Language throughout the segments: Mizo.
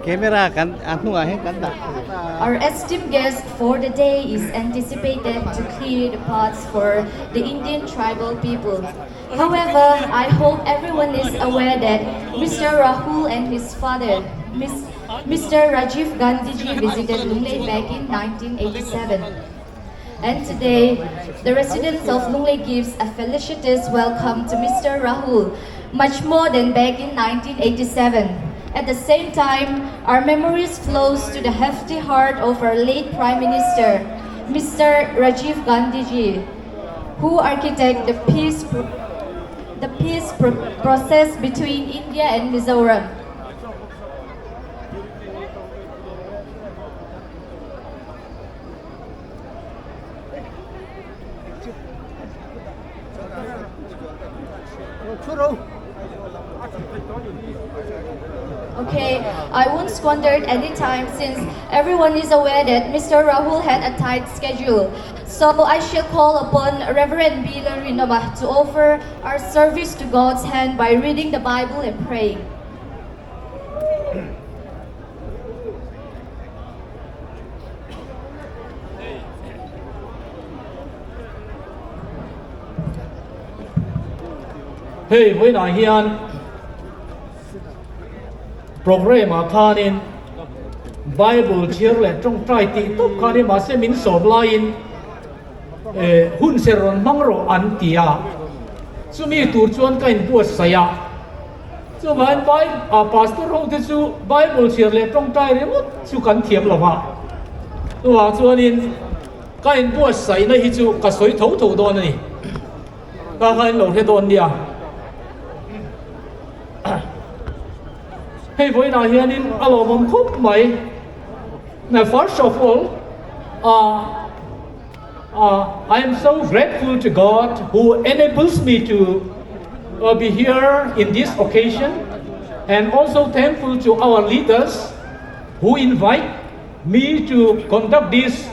Camera kan a hnungah hian kan dah. Our esteemed guest for the day is anticipated to clear the paths for the Indian tribal people. However, I hope everyone is aware that Mr. Rahul and his father, Mr. Rajiv Gandhiji visited Lunglei back in 1987. And today, the residents of Lunglei gives a felicitous welcome to Mr. Rahul, much more than back in 1987. At the same time, our memories flows to the hefty heart of our late Prime Minister, Mr. Rajiv Gandhiji, who architected the peace, the peace process between India and Mizoram. Okay, I won't squander any time since everyone is aware that Mr. Rahul had a tight schedule. So I shall call upon Reverend B. Rinoma to offer our service to God's hand by reading the Bible and praying. Hei vawiinah hian programme ah khanin Bible chhiar leh tawngtai tih tawp kha nia mahse min sawm laiin eh hun ser rawn hmang rawh an ti a, chumi tur chuan ka inbuatsaih a, chuvangin Bai ah pastor ho te chu Bible chhiar leh tawngtai ringawt chu kan thiam lo va, chuvang chuanin ka inbuatsaihna hi chu ka sawi tho tho dawn a ni. Ka kha in lo hre dawn nia. Hei vawiinah hianin a lawmawm khawp mai. Now first of all, uh, uh, I am so grateful to God who enables me to uh, be here in this occasion and also thankful to our leaders who invite me to conduct this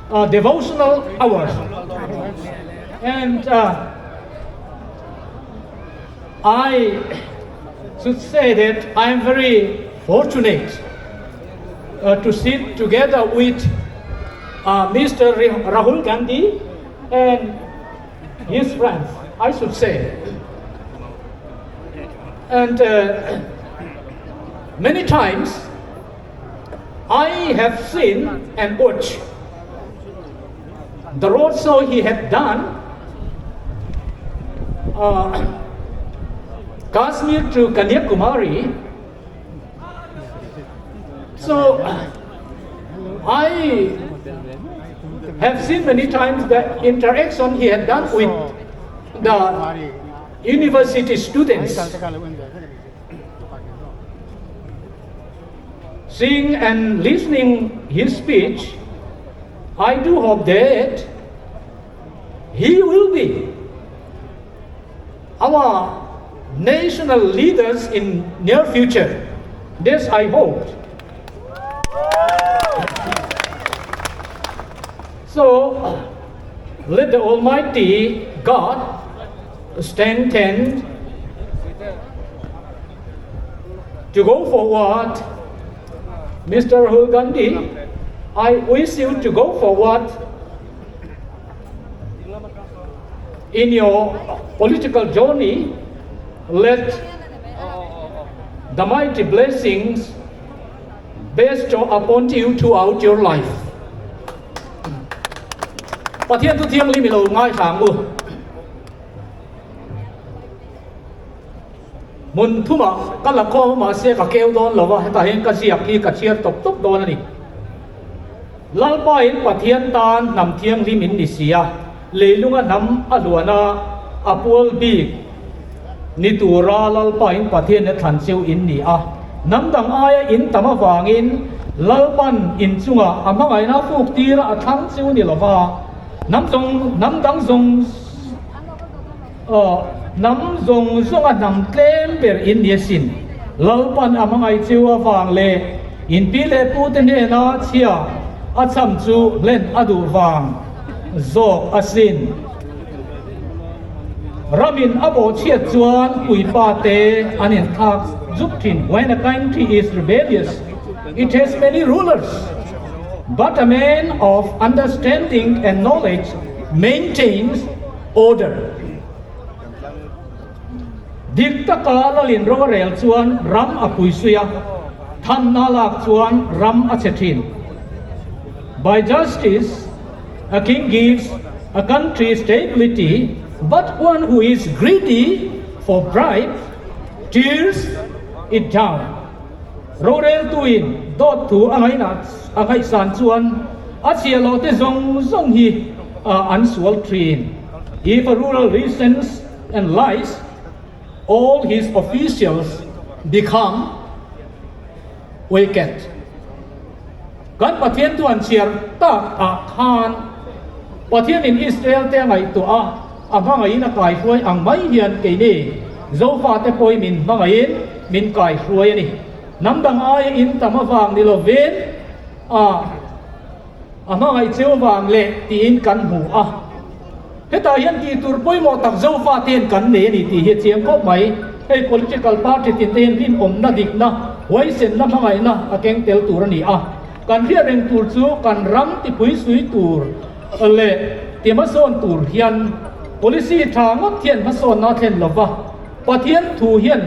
uh, devotional hours. And uh, I should say that I am very fortunate uh, to sit together with uh, Mr. Rahul Gandhi and his friends, I should say. And uh, many times I have seen and watched the road show he had done uh, Kashmir to Kanyakumari. So I have seen many times the interaction he had done with the university students. Seeing and listening his speech, I do hope that he will be our national leaders in near future. This I hope. So let the Almighty God strengthen to go forward. Mr. Rahul Gandhi, I wish you to go forward in your political journey. Let the mighty blessings bestow upon you throughout your life. Pathian thu thianghlim i lo ngaithla ang u. Hmun thumah ka la khawm a mahse ka keu dawn lo va, hetah hian ka ziak hi ka chhiar tawp tawp dawn a ni. Lalpa in Pathian tan hnam thianghlim in ni si a, leilunga hnam a hluan a, a pual bik ni tura Lalpa in Pathian a thlan cheu in ni a. Hnam dang aia in tam avangin Lalpan in chungah a hmangaihna fuk tira a thlang cheu ni lo va, hnam zawng hnam dang zawng Aw, hnam zawng zawnga hnam tlem ber in ni asin. Lalpan a hmangaih cheu avang leh in pi leh pu te hnena chhia a cham chu hlen a duh vang. zawk asin. Ramin a bawhchhiat chuan puipa te an inthlak zuk thin. When a country is rebellious, it has many rulers, but a man of understanding and knowledge maintains order. Dik taka lalin ro a rel chuan ram a puisui a, thamna lak chuan ram a chhe thin. By justice, a king gives a country stability, but one who is greedy for bribe tears it down. Roreltuin dawt thu a ngaihna a ngaihsan chuan a chhia loh te zawng zawng hi an sual thin. If a ruler listens and lies, all his officials become wicked. Kan Pathian chu an chhiar tak ah khan Pathianin Israel te a ngaihtuah a, a hmangaihin a kaihruai ang mai hian keini Zofate pawhin min hmangaihin min kaihruai a ni. Hnam dang aia in tam avang ni lovin a a hmangaih cheu vang leh tiin kan hmu a. Hetah hian tih tur pawimawh tak Zofate hian kan nei a ni tih hi a chiang khawp mai. Hei political party tin te hian rinawmna, dikna, huaisenna, hmangaihna a keng tel tur a ni a. Kan hriat reng tur chu kan ram tipui sui tur leh ti hmasawn tur hian policy tha ngawt hian hmasawnna a thlen lova, Pathian thu hian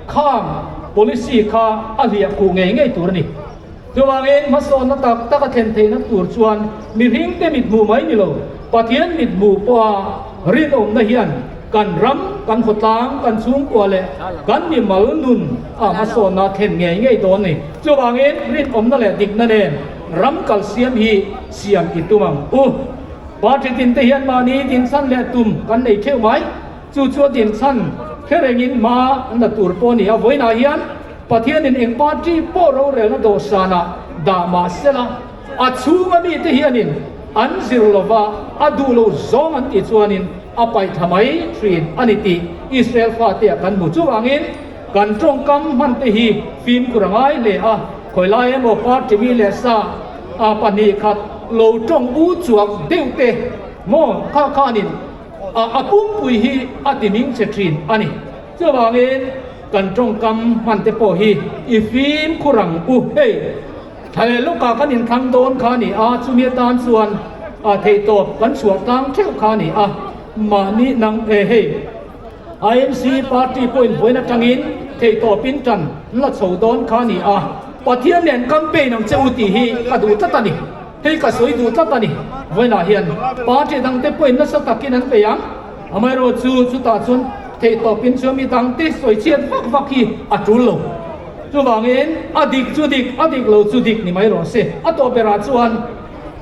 khang policy kha a hliah khuh ngei ngei tur a ni. Chuvangin hmasawnna tak tak a thlen theihna tur chuan mihringte mithmuh mai ni lo, Pathian mithmuh pawha rinawmna hian kan ram, kan khawtlang, kan chhungkua leh kan mimal nun a hmasawnna a thlen ngei ngei dawn a ni. Chuvangin rinawmna leh dikna nen ram kal siam hi siam i tum ang u. Party tinte hian mahni dinchhan leh tum kan nei theuh mai. Chu chu a dinchhan hre rengin hma an la tur pawh a ni a, vawiinah hian Pathianin eng party pawh rorelna dawhsanah dah mah sela, a chhunga mite hianin an zir lova a duh lo zawng an tih chuanin a paih thla mai thin a ni tih Israel fate ah kan hmu. Chuvangin kan tawngkam hmante hi fimkhur a ngai hle a, khawilai emaw party mi leh sa a 2 khat lo tawng u chuak deuh te maw kha khanin a pumpui hi a ti ming che thin a ni. Chuvangin kan tawngkam hman te pawh hi i fimkhur ang u. Hei, thla leh lawkah kan inthlang dawn kha a ni a, chumi atan chuan a theihtawp kan chhuah tlang theuh kha a ni a, mahni nang e hei INC party pawhin vawiin atangin theihtawpin tan la chho dawn kha a ni a, Pathian nen campaign ang che u tih hi ka duh tlat a ni. Hei ka sawi duh tlat a ni. Vawiinah hian party dangte pawhin nasa takin an bei ang. Amaherawhchu chutah chuan theihtawpin chuan mi dangte sawi chhiat vak vak hi a tul lo. Chuvangin a dik chu dik, a dik lo chu dik ni mai rawh se. A tawh berah chuan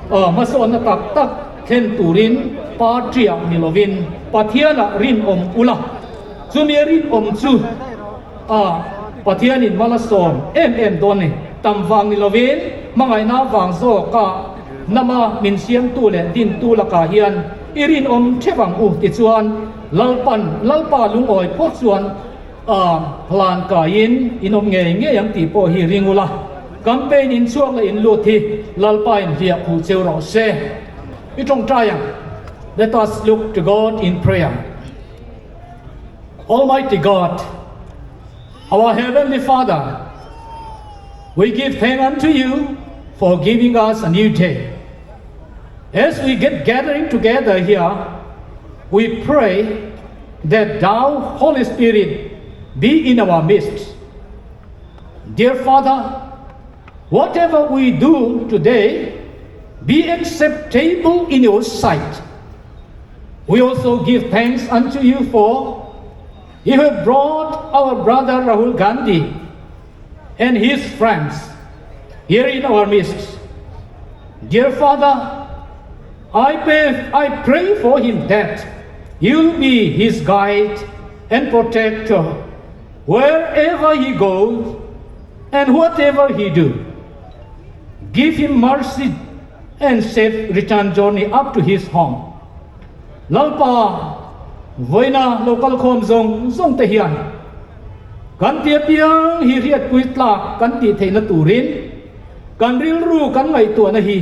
hmasawnna tak tak thlen turin party-ah ni lovin Pathianah rinawm ula. Chumi rinawm chu Pathianin mal a sawm em em dawn ni. Tam vang ni lovin hmangaihna vang zawka hnama min siamtu leh dintu lakah hian i rinawm theuh ang u tichuan Lalpan Lalpa lungawi phawt chuan hlan kaiin in awm ngei ngei ang tih pawh hi ring ula, campaign in chhuak leh in lut hi Lalpa in hliah khuh cheu rawh se. I tawngtai ang. Let us look to God in prayer. Almighty God, our heavenly Father, we give thanks unto you for giving us a new day. As we get gathering together here, we pray that thou, Holy Spirit, be in our midst. Dear Father, whatever we do today, be acceptable in your sight. We also give thanks unto you for you have brought our brother Rahul Gandhi and his friends here in our midst. Dear Father, I pray for him that you'll be his guide and protector wherever he goes and whatever he do. Give him mercy and safe return journey up to his home. Lalpa, vawiina lo kal khawm zawng zawng te hian kan ti apiang hi riatpui tlak kan tih theihna turin kan rilru kan ngaihtuahna hi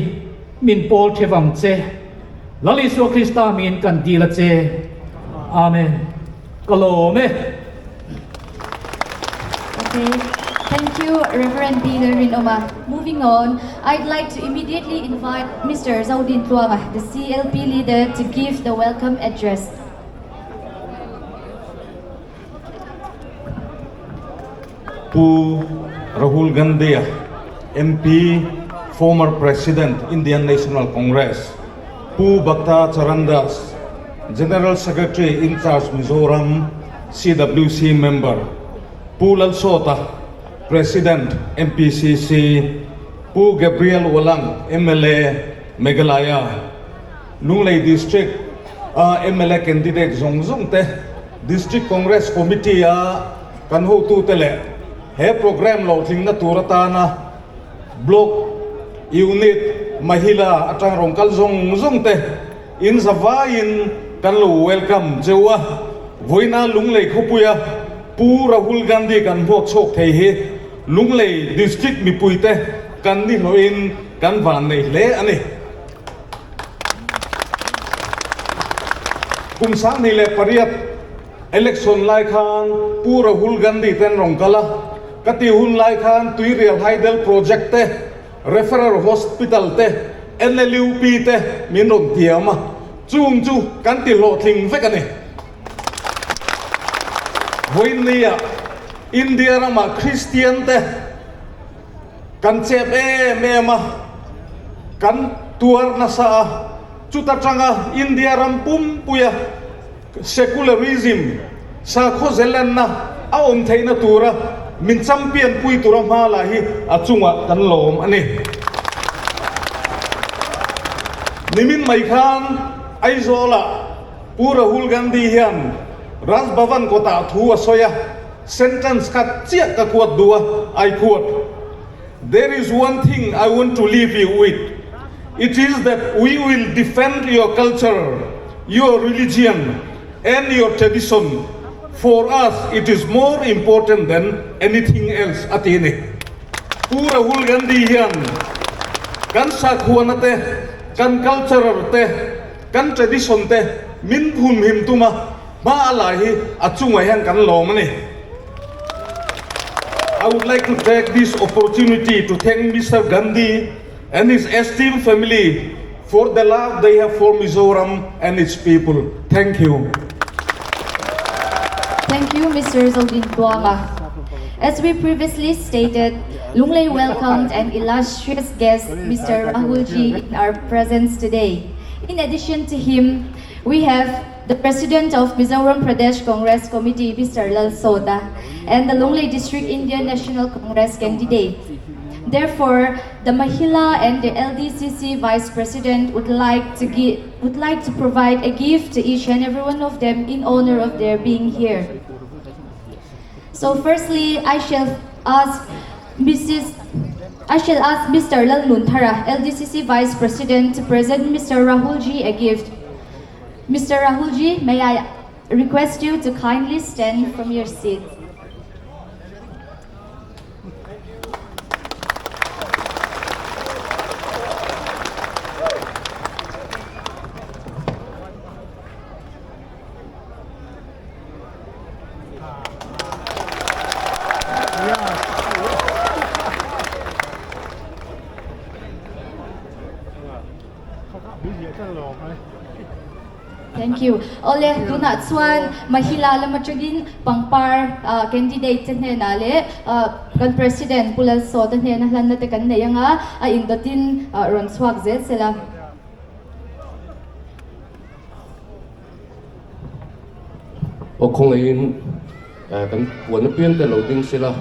min pawl thevang che. Lal Isua Krista hmingin kan dil a che. Amen. Ka lawm e. Okay, thank you Reverend Peter Rinoma. Moving on, I'd like to immediately invite Mr. Zodin Tluanga, the CLP leader, to give the welcome address. Pu Rahul Gandhi MP, former President, Indian National Congress, Pu Bhakta Charan Das, General Secretary in charge Mizoram, CWC member, Pu Lalsawta, President, MPCC, Pu Gabriel Walang, mla, Meghalaya, Lunglei District a mla candidate zawng zawng te, District Congress Committee a kan hotute leh he programme lo tlingna tur atana Block, Unit, Mahila atang rawn kal zawng zawng te in zavaiin kan lo welcome cheu a. Vawiina Lunglei khawpuia Pu Rahul Gandhi kan hmuak chhuak thei hi Lunglei District mipuite kan ni hlawhin kan van nei hle a ni. Kum 2008 election lai khan Pu Rahul Gandhi ten rawn kal a, ka ti hun lai khan Tuirial Hydel Project te, Referral Hospital te, NLUP te min rawn tiam a, chung chu kan ti hlawhtling vek a ni. Vawiinnia India ramah Kristian te kan chep em em a, kan tuar nasa a, chuta tanga India ram pumpuia secularism, sakhaw zelenna a awm theihna tura min champion pui tura hma lah hi a chungah kan lawm a ni. Nimin mai khan Aizawlah Pu Rahul Gandhi hian Raj Bhavan kawtah thu a sawi a, Sentence khat chiah ka kuat duh a, I quote, There is one thing I want to leave you with, it is that we will defend your culture, your religion and your tradition, for us it is more important than anything else a ti a ni. Pu Rahul Gandhi hian kan sakhuana te, kan cultural te, kan tradition te min humhim tum a, Hma a lai hi a chungah hian kan lawm a ni. I would like to take this opportunity to thank Mister Gandhi and his esteemed family for the love they have for Mizoram and its people. Thank you. Thank you, Mister Zodintluanga. As we previously stated, Lunglei welcomed an illustrious guest, Mister Rahul Ji, in our presence today. In addition to him, we have the President of Mizoram Pradesh Congress Committee, Mr. Lalsawta, and the Lunglei District Indian National Congress candidate. Therefore, the Mahila and the LDCC Vice President would like to give, would like to provide a gift to each and every one of them in honor of their being here. So firstly, I shall ask Mrs. I shall ask Mr. Lalnunthara, LDCC Vice President, to present Mr. Rahul Ji a gift. Mr. Rahul Ji, may I request you to kindly stand from your seat. Thank you. Awle, tunah chuan Mahila lam atangin pangpar candidate te hnenah leh kan President Pu Lalsawta hnena hlanna te kan nei anga a indawtin rawn chhuak zel sela. Aw khawngaihin kan puan apiang te lo ding sela,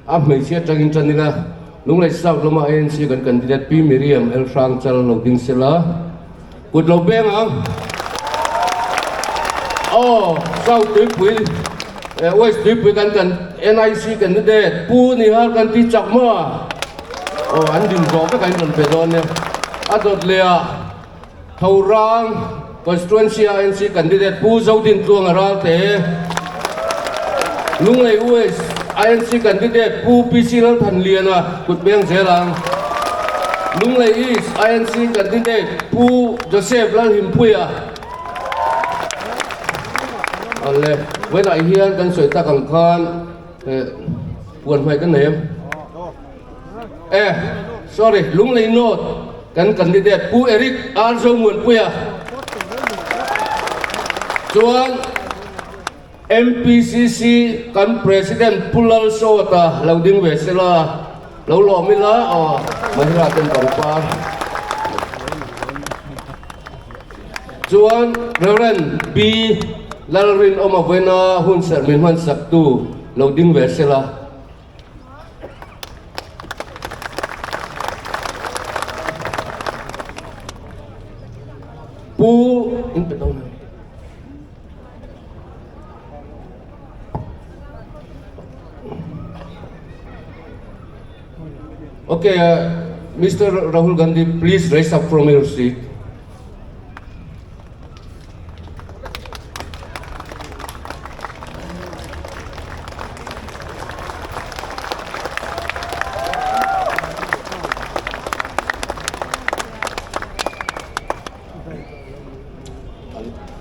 a hmeichhia atangin tan ila Lunglei South lama ANC kan candidate Pi Miriam L Hrangchal lo ding sela, kut lo beng ang. Aw South Tuipui West Tuipui kan kan NIC candidate Pu Nihar kan ti chak maw? Aw an din zawh vek a in rawn pe dawn nia. A dawt leh ah. Thorang Constituency INC candidate Pu Zodintluanga Ralte, Lunglei West INC candidate Pu PC Lalthanliana kut beng zel ang. Lunglei East INC candidate Pu Joseph Lalhimpuia. Awle, vawiinah hian kan sawi tak ang khan puan hmai kan nei em? E, sorry, Lunglei North kan candidate Pu Eric R Zomuanpuia chuan MPCC kan President Pu Lalsawta lo ding ve sela, lo lawm ila aw Mahila ten pangpar chuan Rev. P Lalrinawma vawiina hunserh min hmansaktu lo ding ve sela. Pu in pe dawn a. Okay, uh, Mr. Rahul Gandhi, please raise up from your seat.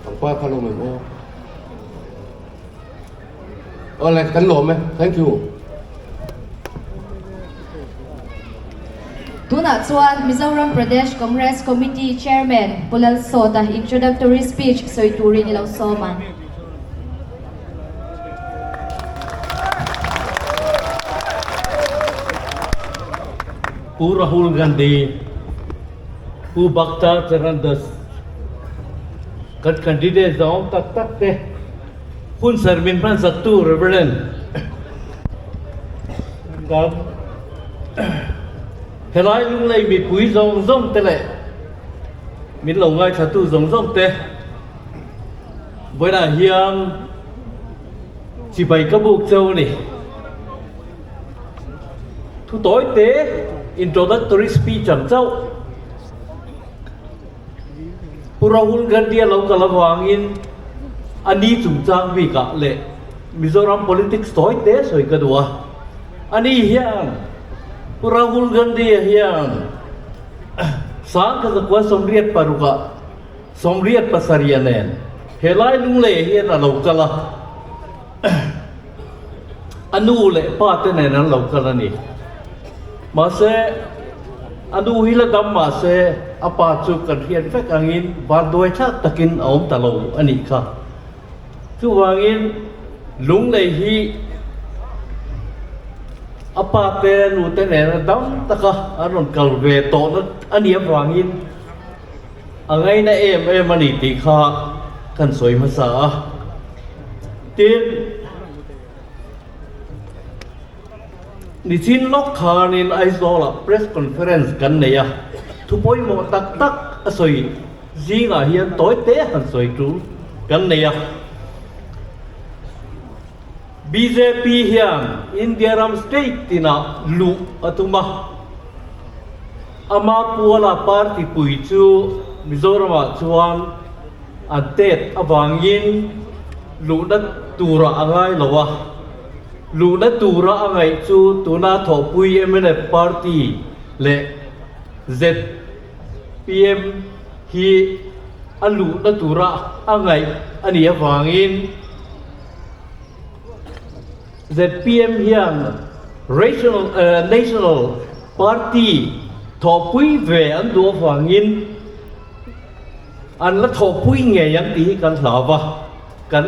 Pangpar kha lo mai maw? Awle, kan lawm e. Thank you. Tunah chuan Mizoram Pradesh Congress Committee Chairman Pu Lalsawta introductory speech sawi turin i lo sawm ang. Pu Rahul Gandhi, Pu Bhakta Charan Das, kan candidate zawng tak tak te hun ser min hman saktu Reverend kan helai Lunglei mipui zawng zawng te leh min lo ngaithlatu zawng zawng te vawiinah hian chibai ka buk cheu a ni. Thu tawi te introductory speech ang chauh. Pu Rahul Gandhi a lo kal avangin a ni chungchang bikah leh Mizoram politics tawi te sawi ka duh a. A ni hian Pu Rahul Gandhi-a hian 1986 ah 87 nen helai Lunglei hian a lo kal a. A nu leh pa te nen an lo kal a ni. Mahse, a nu hi la dam mahse a pa chu kan hriat vek angin vanduai thlak takin a awm ta lo a nih kha. Chuvangin Lunglei hi a pa te nu te nena dam taka an rawn kal ve tawhna a nih avangin a ngaina em em a ni tih kha kan sawi hmasa a. Tin, nichin lawk khanin Aizawlah press conference kan nei a, thu pawimawh tak tak a sawi zingah hian tawi te han sawi tul kan nei a. Bjp hian India ram state tinah luh a tum a, ama puala party pui chu Mizoramah chuan an tet avangin luhna tura a ngai lo a, luhna tura a ngaih chu tuna thawhpui mnf party leh zpm hi a luhna tura a ngaih a nih avangin zpm hian Rational National Party thawhpui ve an duh avangin An la thawhpui ngei ang tih hi kan hlau va, kan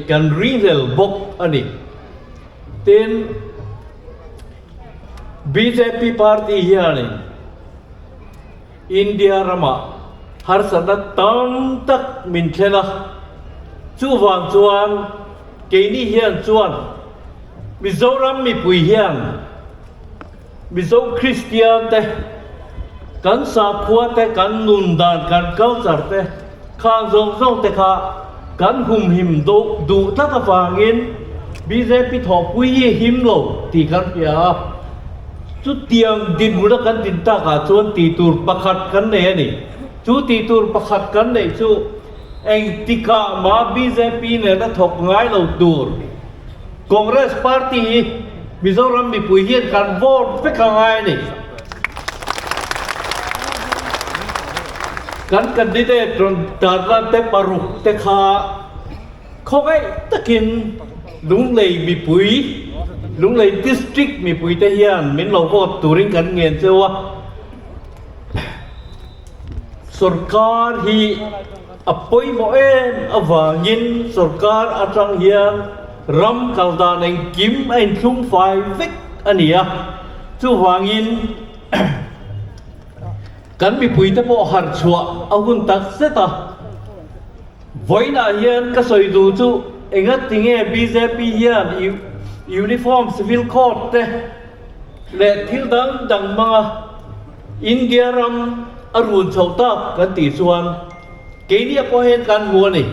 kan rinhlel bawk a ni. Tin, bjp party hianin India ramah harsatna tam tak min thlen a, chuvang chuan keini hian chuan Mizoram mipui hian Mizo Kristian te, kan sakhua te, kan nun dan, kan culture te, khang zawng zawng te kha kan humhim duh tlat avangin bjp thawhpui hi him lo tih kan hria a. Chutiang dinhmuna kan din takah chuan tih tur pakhat kan nei a ni. Chu tih tur pakhat kan neih chu engtikah mah bjp nena thawk ngai lo tur Congress party hi Mizoram mipui hian kan vote vek a ngai a ni. Kan candidate rawn tarlan te paruk te kha khawngaih takin Lunglei mipui, Lunglei District mipui te hian min lo vote turin kan ngen cheu a. Sorkar hi a pawimawh em avangin sorkar atang hian ram kal dan engkim a inthlung fai vek a ni a. Chuvangin Kan mipuite pawh harh chhuah a hun tak zet a. Vawiinah hian ka sawi duh chu enga tinge bjp hian Uniform Civil Code te leh thil dang dang hmanga India ram a run chhoh tak kan tih chuan keini a pawh hian kan hmu a ni.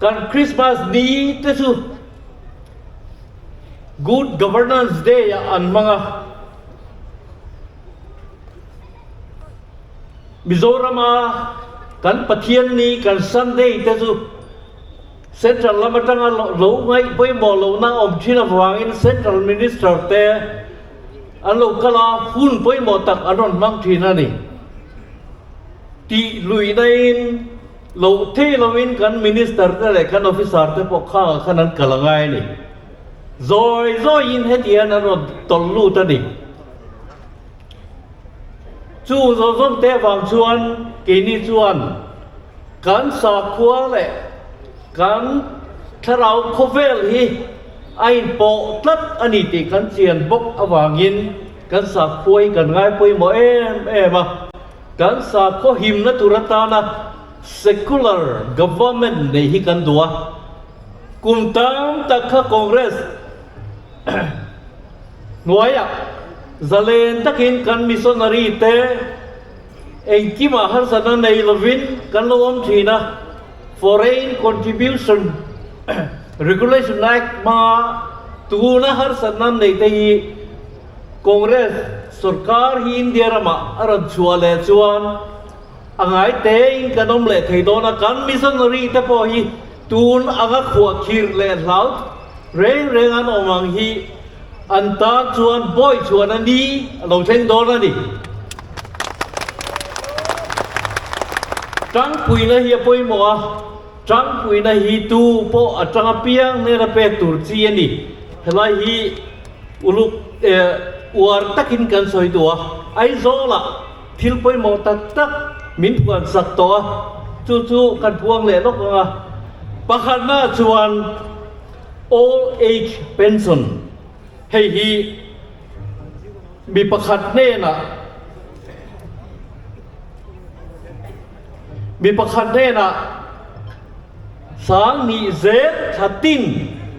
Kan Christmas ni te chu Good Governance Day ah an hmang a. Mizorama kan Pathian ni kan Sunday te chu Central lam atanga lo ngaih pawimawh lohna awm thin avangin Central Minister te an lo kal a, hun pawimawh tak an rawn hmang thin a ni. Tih luihna in loh thei loin kan Minister te leh kan Officer te pawh khangah khan an kal a ngai a ni. Zawi zawiin heti hian an rawn tawlh lut a ni. Chu zawng zawng te avang chuan keini chuan kan sakhua leh kan thlarau khawvel hi a inpawh tlat a ni tih kan chian bawk avangin kan sakhua hi kan ngai pawimawh em em a. Kan sakhua himna tur atana secular government neih hi kan duh a. Kum tam tak kha Congress hnuaiah zalen takin kan missionary te engkimah harsatna nei lovin kan lo awm thin a, Foreign Contribution Regulation Act hmanga tuna harsatna nei te hi Congress sorkar hi India ramah a rawn chhuah leh chuan A ngai tein kan awm leh thei dawn a, kan missionary te pawh hi tun anga khuah khirh leh hlau reng reng an awm ang hi an tan chuan bawi chhuan a ni a lo thleng dawn a ni. Tangpuina hi a pawimawh a, tangpuina hi tu pawh a tang apiang hnena pek tur chi a ni. Helai hi uluk uar takin kan sawi duh a, Aizawlah Thil pawimawh tak tak min phuan sak tawh a, chu chu kan phuang leh lawk ang a. Pakhatna chuan Old Age Pension, hei hi mi pakhat hnenah mi pakhat hnenah 20 zel thla tin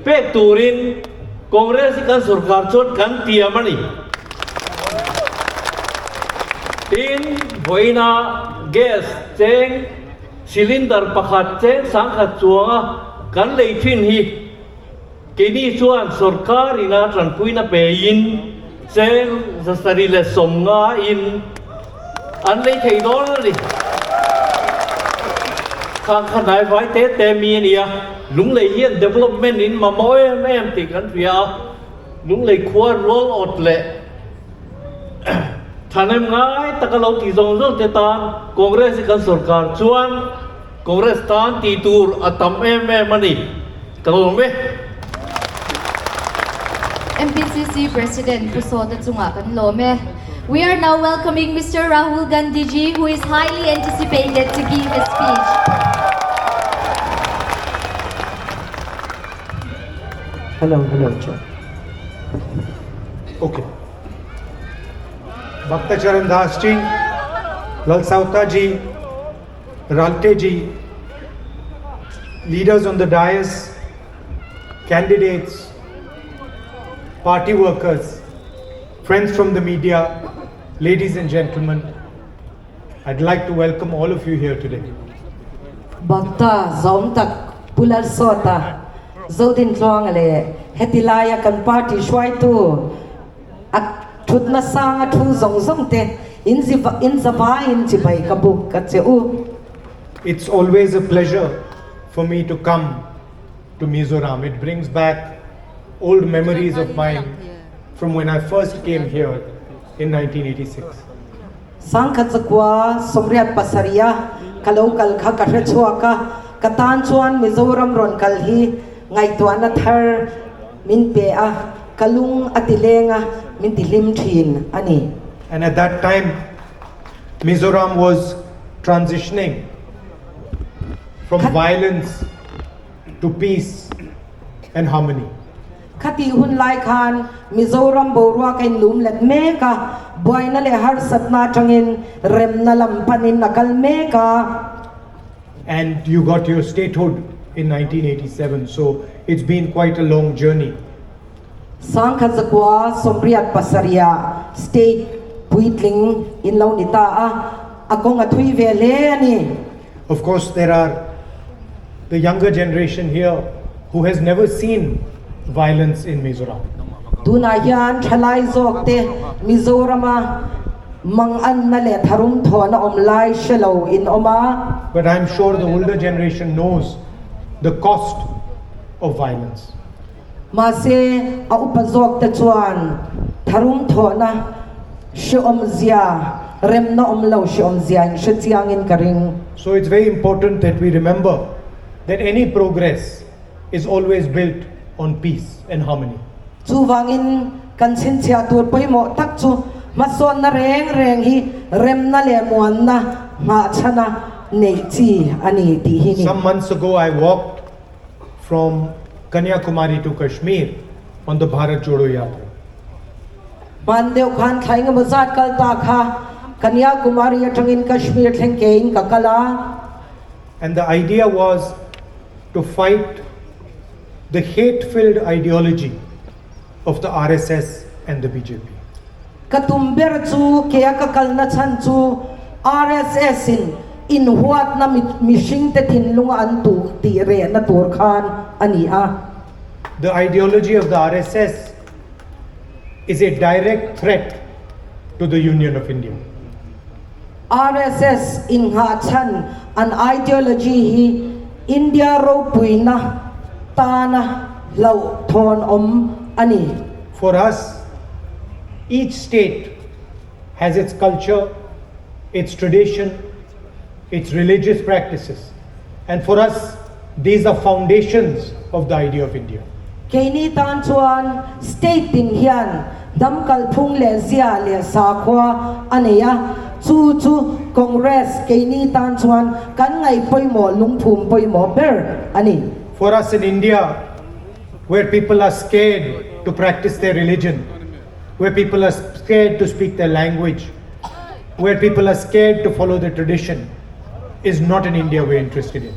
pek turin Congress hi kan sorkar chuan kan tiam a ni. Tin, vawiina gas cheng cylinder pakhat cheng 10,000 chuanga kan lei thin hi keini chuan sorkar ina tanpuina pein cheng 750 in an lei thei dawn a ni. Khang kha hnai vai te te mi a nia, Lunglei hian development in mamawh em em tih kan hria a, Lunglei khua rual awt leh thahnem ngai taka lo tih zawng zawng te tan Congress hi kan sorkar chuan Congress tan tih tur a tam em em a ni. Ka lawm e. MPCC President Pu Sawta chungah kan lawm e. We are now welcoming Mister Rahul Gandhiji who is highly anticipated to give a speech. Hello, hello, check. Okay. Bhakta Charan Das ji, Lal Sauta ji, Ralte ji, leaders on the dais, candidates, party workers, friends from the media, ladies and gentlemen, I'd like to welcome all of you here today. Bhakta zawm tak Pu Lalsawta, Zodintluanga leh heti laia kan party hruaitu a thutna sanga thu zawng zawng te in zavaiin chibai ka buk ka che u. It's always a pleasure for me to come to Mizoram. It brings back old memories of mine from when I first came here in 1986. 1707 a ka lo kal kha ka hre chhuak a, ka tan chuan Mizoram rawn kal hi ngaihtuahna thar min pe a, ka lung a ti leng a, min ti hlim thin a ni. And at that time Mizoram was transitioning from violence to peace and harmony. Khatih hun lai khan Mizoram boruak a inlum let mek a, buaina leh harsatna atangin remna lam panin a kal mek a. And you got your statehood in 1987, so it's been quite a long journey. 1987 ah state puitling in lo ni ta a, a kawng a thui ve hle a ni. Of course there are the younger generation here who has never seen violence in Mizoram. Tunah hian thalai zawk te Mizorama manganna leh tharum thawhna awm lai hre lo in awm a. But I am sure the older generation knows the cost of violence. Mahse, a upa zawkte chuan tharum thawhna hrehawmzia, remna awm lo hrehawmzia in hre chiangin ka ring. So it's very important that we remember that any progress is always built on peace and harmony. Chuvangin kan chhinchhiah tur pawimawh tak chu hmasawnna reng reng hi remna leh muanna nghahchhana neih chi a ni tih hi ni. Some months ago I walked from Kanyakumari to Kashmir on the Bharat Jodo Yatra. Hman deuh khan thla engemaw zat kal ta kha Kanyakumari atangin Kashmir thleng kein ka kal a. And the idea was to fight the hate-filled ideology of the RSS and the BJP. Ka tum ber chu kea ka kalna chhan chu RSS in inhuatna mihringte thinlunga an tuh tih rehna tur khan a ni a. The ideology of the RSS is a direct threat to the Union of India. RSS innghah chhan an ideology hi India ropuina tana hlauhthawn awm a ni. For us, each state has its culture, its tradition, its religious practices and for us these are foundations of the idea of India. Keini tan chuan state tin hian hnam kalphung leh zia leh sakhua a nei a, chu chu Congress keini tan chuan kan ngaih pawimawh lungphum pawimawh ber a ni. For us in India where people are scared to practice their religion, where people are scared to speak their language, where people are scared to follow their tradition, is not an India we're interested in.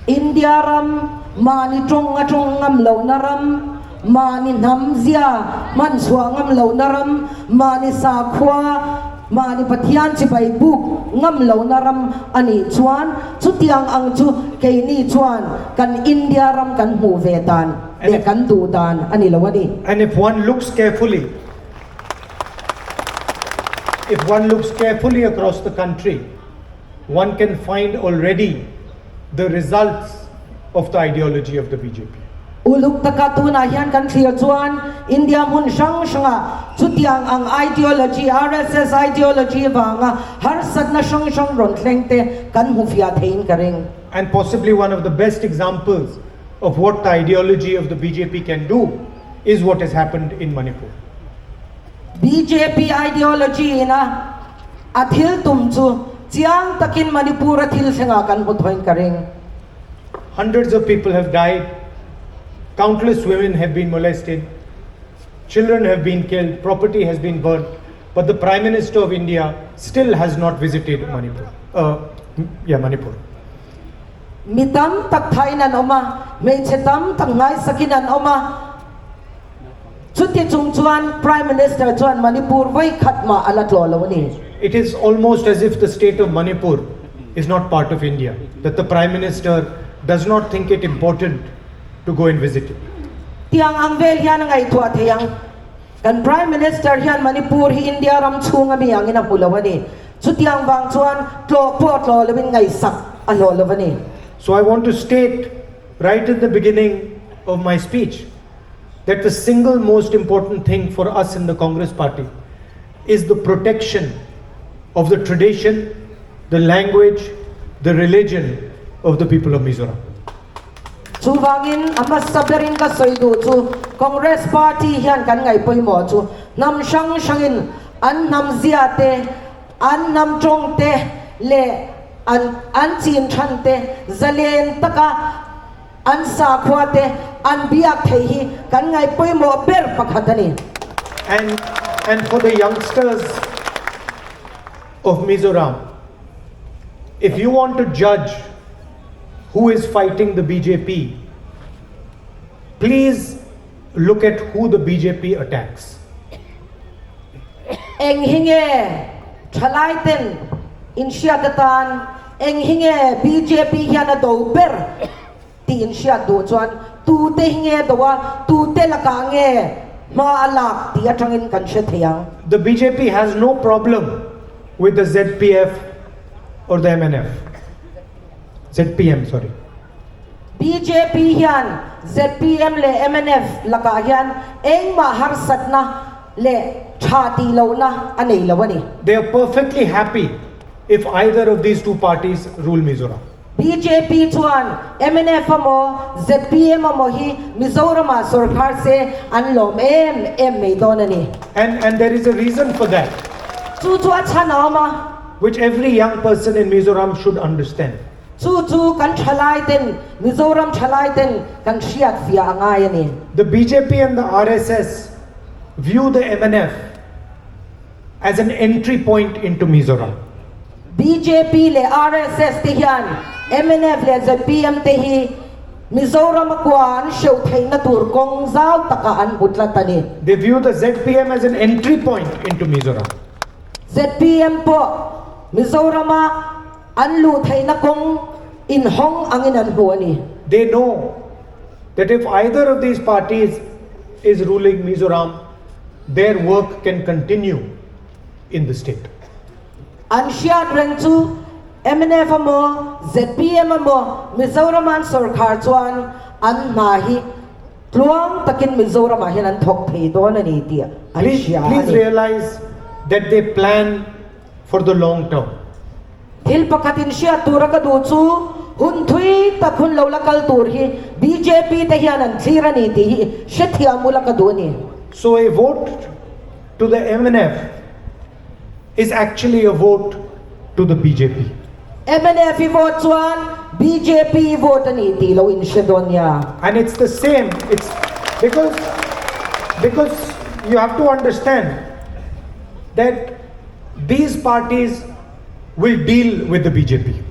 India ram, mahni tawng a tawng ngam lohna ram, mahni hnam zia hman chhuah ngam lohna ram, mahni sakhua, mahni Pathian chibai buk ngam lohna ram a nih chuan chutiang ang chu keini chuan kan India ram kan hmuh ve dan leh kan duh dan a ni lo a ni. And if one looks carefully, if one looks carefully across the country, one can find already the results of the ideology of the BJP. Uluk taka tunah hian kan thlir chuan India hmun hrang hrangah chutiang ang ideology, RSS ideology vanga harsatna hrang hrang rawn thleng te kan hmu fiah theiin ka ring. And possibly one of the best examples of what the ideology of the BJP can do is what has happened in Manipur. BJP ideology ina a thil tum chu chiang takin Manipur a thil thlengah kan hmu thawiin ka ring. Hundreds of people have died, countless women have been molested, children have been killed, property has been burnt, but the Prime Minister of India still has not visited Manipur. Yeah, Manipur. Mi tam tak thain an awm a, hmeichhe tam tak nghaisakin an awm a. Chuti chung chuan Prime Minister chuan Manipur vawi khat mah a la tlawh lo a ni. It is almost as if the state of Manipur is not part of India, that the Prime Minister does not think it important to go and visit it. Tiang ang vel hian a ngaihtuah thei ang. Kan Prime Minister hian Manipur hi India ram chhung ami angin a hmu lo a ni. Chutiang vang chuan tlawh pawh tlawh lovin ngaihsak a hlawh lo a ni. So I want to state right in the beginning of my speech that the single most important thing for us in the Congress party is the protection of the tradition, the language, the religion of the people of Mizoram. Chuvangin a hmasa berin ka sawi duh chu Congress party hian kan ngaih pawimawh chu hnam hrang hrangin an hnam zia te, an hnam tawng te leh an an chin than te zalen taka an sakhua te an biak theih hi kan ngaih pawimawh ber pakhat a ni. And and for the youngsters of Mizoram, if you want to judge who is fighting the BJP, please look at who the BJP attacks. Eng hi nge thalai ten in hriat atan eng hi nge BJP hian a do ber tih in hriat duh chuan tute hi nge do a, tute lakah nge hma a lak tih atangin kan hre thei ang. The BJP has no problem with the ZPF or the MNF. ZPM, sorry. BJP hian ZPM leh MNF lakah hian engmah harsatna leh tha tih lohna a nei lo a ni. They are perfectly happy if either of these two parties rule Mizoram. BJP chuan MNF emaw ZPM emaw hi Mizoramah sawrkhar se an lawm em em mai dawn a ni. And and there is a reason for that. Chu chu a chhan a awm a. Which every young person in Mizoram should understand. Chu chu kan thalai ten Mizoram thalai ten kan hriat fiah a ngai a ni. The BJP and the RSS view the MNF as an entry point into Mizoram. BJP leh RSS te hian MNF leh ZPM te hi Mizoram a kua an hreuh theihna tur kawng zau takah an hmu tlat a ni. They view the ZPM as an entry point into Mizoram. ZPM pawh Mizoram a an luh theihna kawng inhawng angin an hmu a ni. They know that if either of these parties is ruling Mizoram, their work can continue in the state. An hriat reng chu mnf emaw ZPM emaw Mizoram an sawrkhar chuan an hna hi tluang takin Mizoramah hian an thawk thei dawn a ni tih an hria a Please ni. realize that they plan for the long term. Thil pakhat in hriat tura ka duh chu hun thui tak hun lo la kal tur hi BJP te hian an thlir a ni tih hi hrethiam ula ka duh a ni. So a vote to the MNF is actually a vote to the BJP. MNF i vote chuan BJP i vote a ni tih lo in hre dawn nia. And it's the same, it's because, because you have to understand that these parties will deal with the BJP.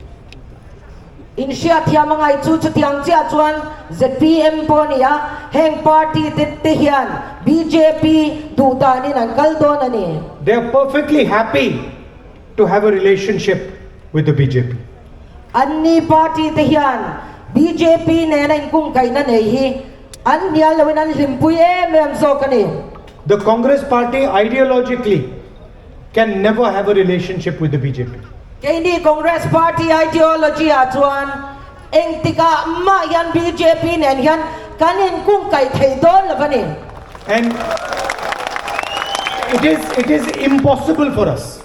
In hriatthiam a ngaih chu chutiang chiah chuan ZPM pawh a ni a, heng party te te hian BJP duh danin an kal dawn a ni. They are perfectly happy to have a relationship with the BJP. Anni party te hian BJP nena inkungkaihna nei hi an hnial loin an hlimpui em em zawk a ni. The Congress party ideologically can never have a relationship with the BJP. Keini Congress party ideology ah chuan engtikah mah hian BJP nen hian kan inkungkaih thei dawn lo a ni. And it is it is impossible for us.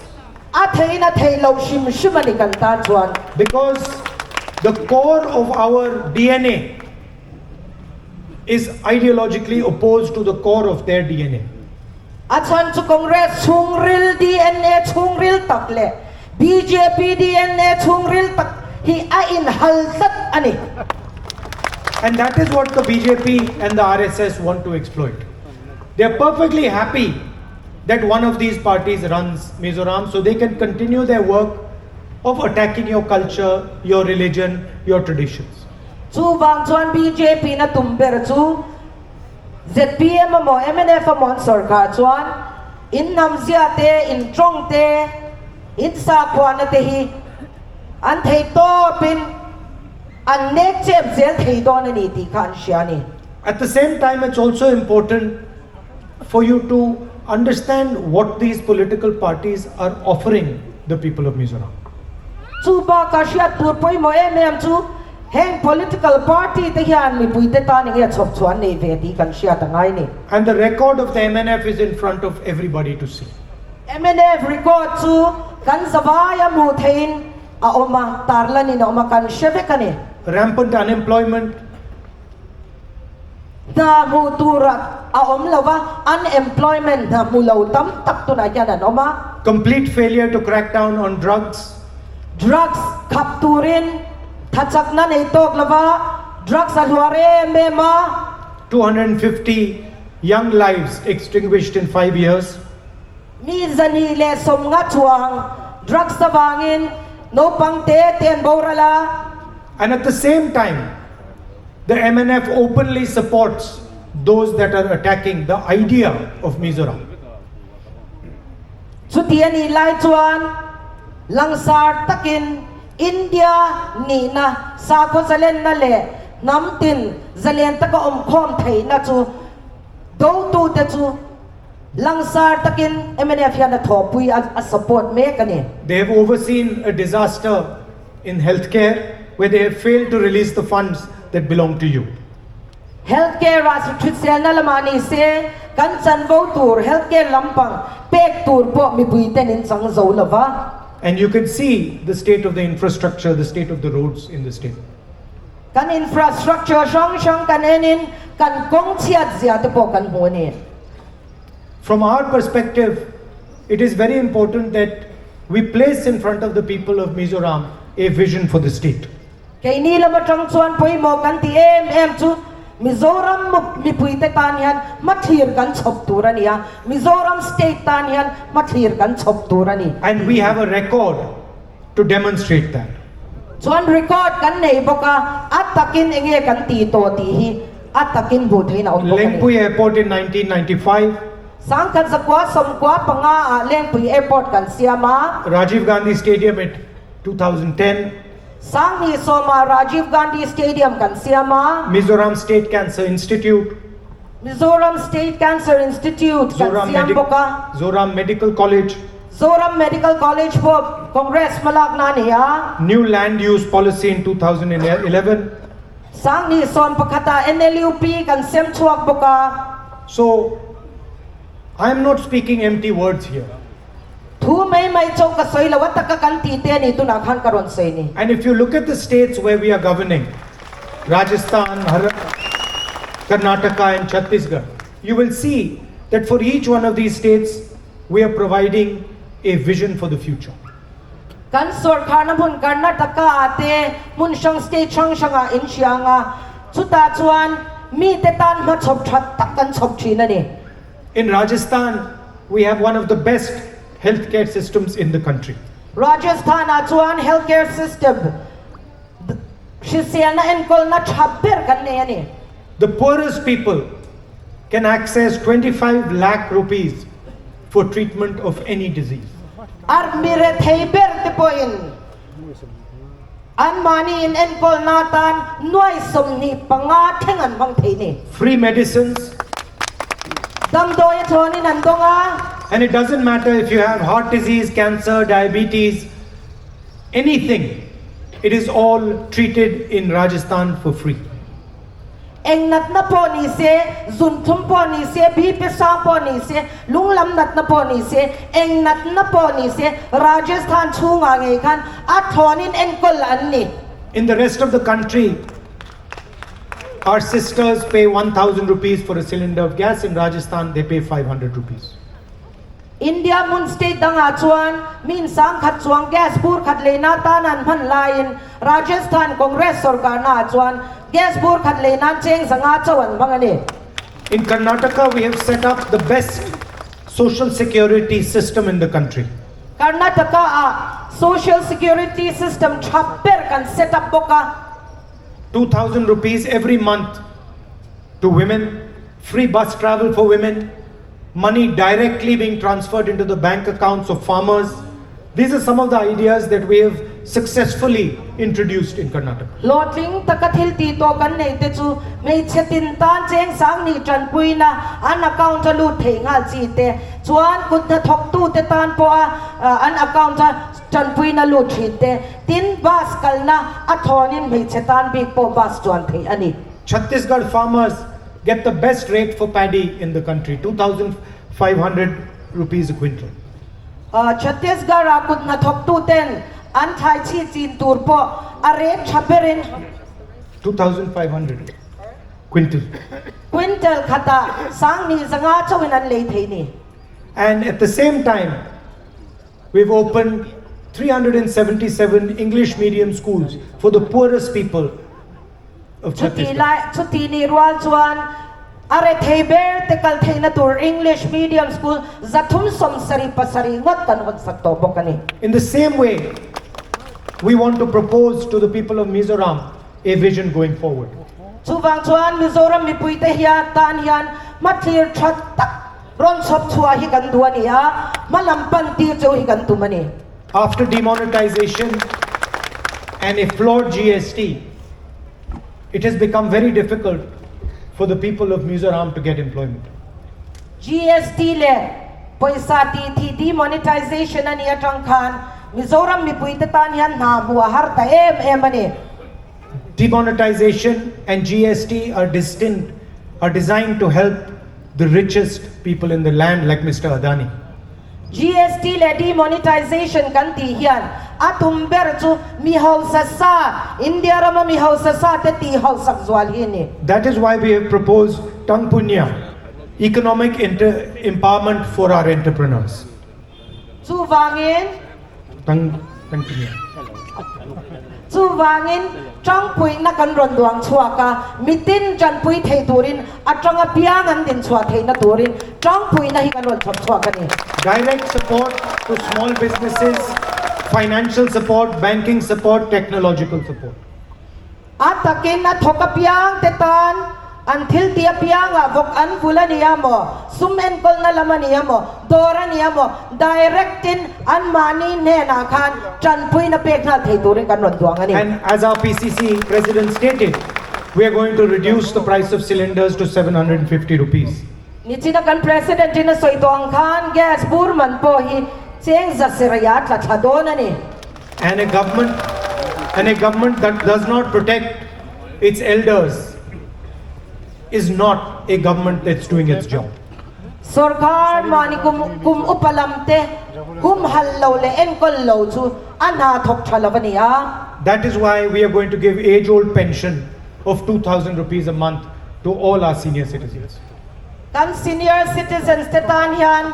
A theiin a theih loh hrim hrim a ni kan tan chuan. Because the core of our DNA is ideologically opposed to the core of their DNA. A chhan chu Congress chhungril DNA chhungril tak leh BJP DNA chhungril tak hi a inhal tlat a ni. And that is what the BJP and the RSS want to exploit. They are perfectly happy that one of these parties runs Mizoram so they can continue their work of attacking your culture, your religion, your traditions. Chuvang chuan BJP na tum ber chu ZPM emaw MNF emaw an sawrkhar chuan in hnamzia te, in tawng te, in sakhuana te hi an thei tawpin an nek chep zel thei dawn a ni tih kha an hria a ni. At the same time, it's also important for you to understand what these political parties are offering the people of Mizoram. Chu bakah hriat tur pawimawh em em chu heng political party te hian mipuite tan enge chhawp chhuah an nei ve tih kan hriat a ngai ni. And the record of the MNF is in front of everybody to see. MNF record chu Kan zavaia hmuh theihin a awm a, tarlanin a awm a, kan hre vek a ni. Rampant unemployment. Hna hmuh tur a awm lo va, unemployment hna hmu lo tam tak tunah hian an awm a. Complete failure to crack down on drugs. Drugs khap turin thachakna nei tawk lo va, drugs a hluar em em a. 250 young lives extinguished in 5 years. Mi 250 chuang drugs avangin naupang te te an boral a. And at the same time, the MNF openly supports those that are attacking the idea of Mizoram. Chuti a nih lai chuan langsar takin India nihna, sakhaw zalenna leh hnam tin zalen taka awmkhawm theihna chu dotute chu Langsar takin mnf hian a thawhpui a, a support mek a ni. They have overseen a disaster in healthcare where they have failed to release the funds that belong to you. Healthcare ah hritselna lamah ni se, kan chanvo tur healthcare lampang pek tur pawh mipui ten in chang zo lo va. And you can see the state of the infrastructure, the state of the roads in the state. Kan infrastructure hrang hrang kan enin kan kawng chhiat zia te pawh kan hmu a ni. From our perspective, it is very important that we place in front of the people of Mizoram a vision for the state. Keini lam atang chuan pawimawh kan ti em em chu Mizoram mipuite tan hian hmathlir kan chhawp tur a ni a, Mizoram state tan hian hmathlir kan chhawp tur a ni. And we have a record to demonstrate that. Chuan record kan nei bawk a, a takin enge kan ti tawh tih hi a takin hmuh theihin a awm bawk a ni. Lengpui Airport in 1995. Sangkhat zakua sawmkua panga ah Lengpui Airport kan siam a. Rajiv Gandhi Stadium in 2010. Sanghnih sawmah Rajiv Gandhi Stadium kan siam a. Mizoram State Cancer Institute. Mizoram State Cancer Institute kan siam bawk a. Zoram Medical College. Zoram Medical College pawh Congress hmalakna a ni a. New Land Use Policy in 2011. Sanghnih 11ah NLUP kan sem chhuak bawk a. So, I am not speaking empty words here. Thu mai mai chauh ka sawi lo a, taka kan tih te a ni tunah khan ka rawn sawi ni. And if you look at the states where we are governing, Rajasthan, Karnataka and Chhattisgarh, you will see that for each one of these states, we are providing a vision for the future. Kan sawrkharna hmun Karnataka ah te hmun hrang state hrang hrangah in hria ang a, chutah chuan mite tan hmachhawp tha tak kan chhawp thin a ni. In Rajasthan, we have one of the best healthcare systems in the country. Rajasthan ah chuan healthcare system hriselna enkawlna tha ber kan nei a ni. The poorest people can access 25 lakh rupees for treatment of any disease. Ar mi rethei ber te pawhin anmahni in enkawlna atan nuai 25 thleng an hmang thei ni. Free medicines. Damdawi a thlawnin an dawng a. And it doesn't matter if you have heart disease, cancer, diabetes, anything, it is all treated in Rajasthan for free. Eng natna pawh ni se, zunthlum pawh ni se, BP sang pawh ni se, lung lam natna pawh ni se, eng natna pawh ni se, Rajasthan chhungah ngei khan a thlawnin enkawl an ni. In the rest of the country, our sisters pay 1000 rupees for a cylinder of gas, in Rajasthan they pay 500 rupees. India hmun state dangah chuan min 10,000 chuang gas bur khat leina tan an hman laiin Rajasthan Congress sorkarnaah chuan gas bur khat lei nan cheng 500 chauh an hmang a ni. In Karnataka we have set up the best social security system in the country. Karnataka ah social security system tha ber kan set up bawk a. 2000 rupees every month to women, free bus travel for women, money directly being transferred into the bank accounts of farmers. These are some of the ideas that we have successfully introduced in Karnataka. Hlawhtling taka thil tih tawh kan nei te chu hmeichhe tin tan cheng 2000 tanpuina an account a lut thei nghal chi te chuan kut hnathawktu te tan pawha an account a tanpuina lut thin te tin bus kalna a thawnin hmeichhe tan bik pawh bus chuan theih a ni. Chhattisgarh farmers get the best rate for paddy in the country, 2500 rupees a quintal. Chhattisgarh a kut hnathawk tu ten an thlai chi chin tur pawh a rate tha berin 2,500 quintal. Quintal khata 2500 chawin an lei thei ni. And at the same time, we've opened 377 English medium schools for the poorest people of Chuti Chhattisgarh. Lai chuti ni rual chuan are thei ber te kal theina tur English medium school 377 ngot kan hon sak to bawk ani. In the same way, we want to propose to the people of Mizoram a vision going forward. Chuwang chuan Mizoram mipui te hian tan hian mathlir that tak ron chop chua hi kan duani a malampan ti chu hi kan tumani. After demonetization and a flawed GST, it has become very difficult for the people of Mizoram to get employment. GST le poisa ti thi demonetization ani atang khan Mizoram mipui te tan hian hna bua har ta em em ani. Demonetization and GST are destined, are designed to help the richest people in the land like Mr. Adani. GST le demonetization kan ti hian atum ber chu mi hausa sa India rama mi hausa sa te ti hausak zwal hi ni. That is why we have proposed Tangpunya, economic empowerment for our entrepreneurs. Chu wangin Tangpunya. Chu wangin tang pui na kan ron duang chuaka mitin chan pui thei turin atanga piang an din chua thei na turin tang pui na hi kan ron chop chuaka ni. Direct support to small businesses, financial support, banking support, technological support. Atakin na thoka piang te tan an thil tia pianga vok an vula niya mo sum en kol na lama niya mo dora niya mo directin an mani ne na khan chan pui na pek na thei turin kan ron duang ani. And as our PCC president stated, we are going to reduce the price of cylinders to 750 rupees. Nichina kan president ina soitong khan gas burman po hi cheng za seraya tla thadon ani. And a government that does not protect its elders is not a government that's doing its job. Sarkar mani kum kum upalamte kum hallo le enkol lo chu anha thok thalavania. That is why we are going to give age-old pension of 2,000 rupees a month to all our senior citizens. Kan senior citizens te tan hian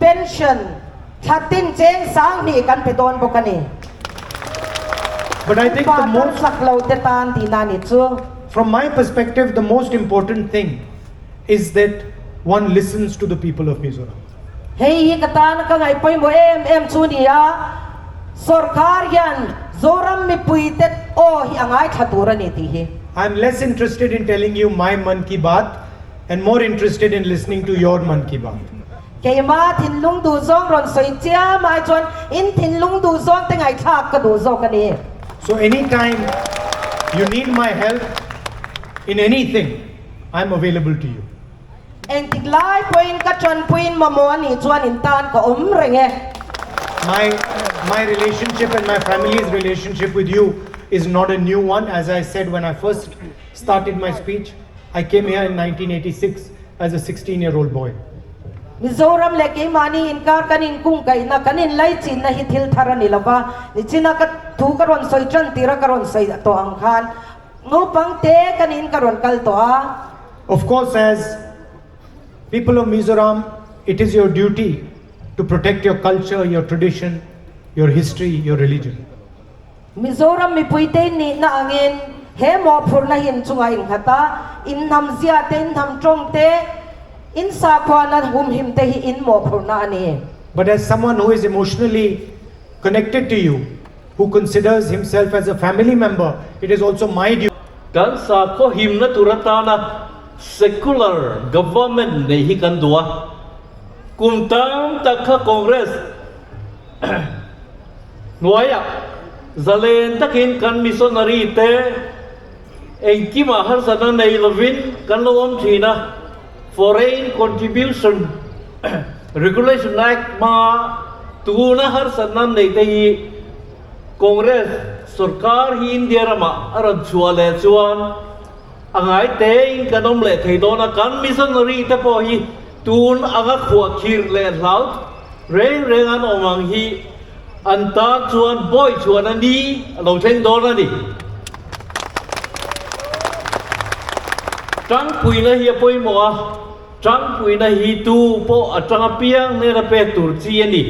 pension thatin cheng sang ni kan peton bokani. But I think the most saklo te tan ti na ni chu. From my perspective, the most important thing is that one listens to the people of Mizoram. Hei hi katan ka ngai poi mo em em chu ni a sarkar hian Zoram mi pui te o hi angai thatura ni ti hi. I'm less interested in telling you my Man Ki Baat and more interested in listening to your Man Ki Baat. Keima thinlung du zong ron soi chia mai chuan in thinlung du zong te ngai thak ka du zo ka ni. So anytime you need my help in anything, I'm available to you. Eng tik lai point ka chan point mamo ani chuan in tan ka om renge. My relationship and my family's relationship with you is not a new one. As I said when I first started my speech, I came here in 1986 as a 16-year-old boy. Mizoram le ke mani inkar kanin kung kai na kanin lai chin na hi thil tharani lova ni china ka thu karon soi chan tira karon soi to ang khan ngo pang te kanin karon kal to a. Of course, as people of Mizoram, it is your duty to protect your culture, your tradition, your history, your religion. Mizoram mi puite ni na angin he mo phur na hin chunga in khata in nam zia te in nam tong te in sa khwa na hum him te hi in mo phur na ani. But as someone who is emotionally connected to you, who considers himself as a family member, it is also my duty. Kan sa ko him na turatana secular government nei hi kan dua kum tam tak kha Congress noaya zalen takin kan missionary te engkima har sana nei lovin kan lom thina foreign contribution regulation act ma tuna har sana nei te hi Congress sarkar hi India rama aran chuale chuan angai te in kanom le theidona kan missionary te po hi tun anga khua khir le hlau reng reng an awm ang hi an tan chuan bawi chhuan a ni a lo thleng dawn a ni. Tangpuina hi a pawimawh a, tangpuina hi tu pawh a tang apiang hnena pek tur chi a ni.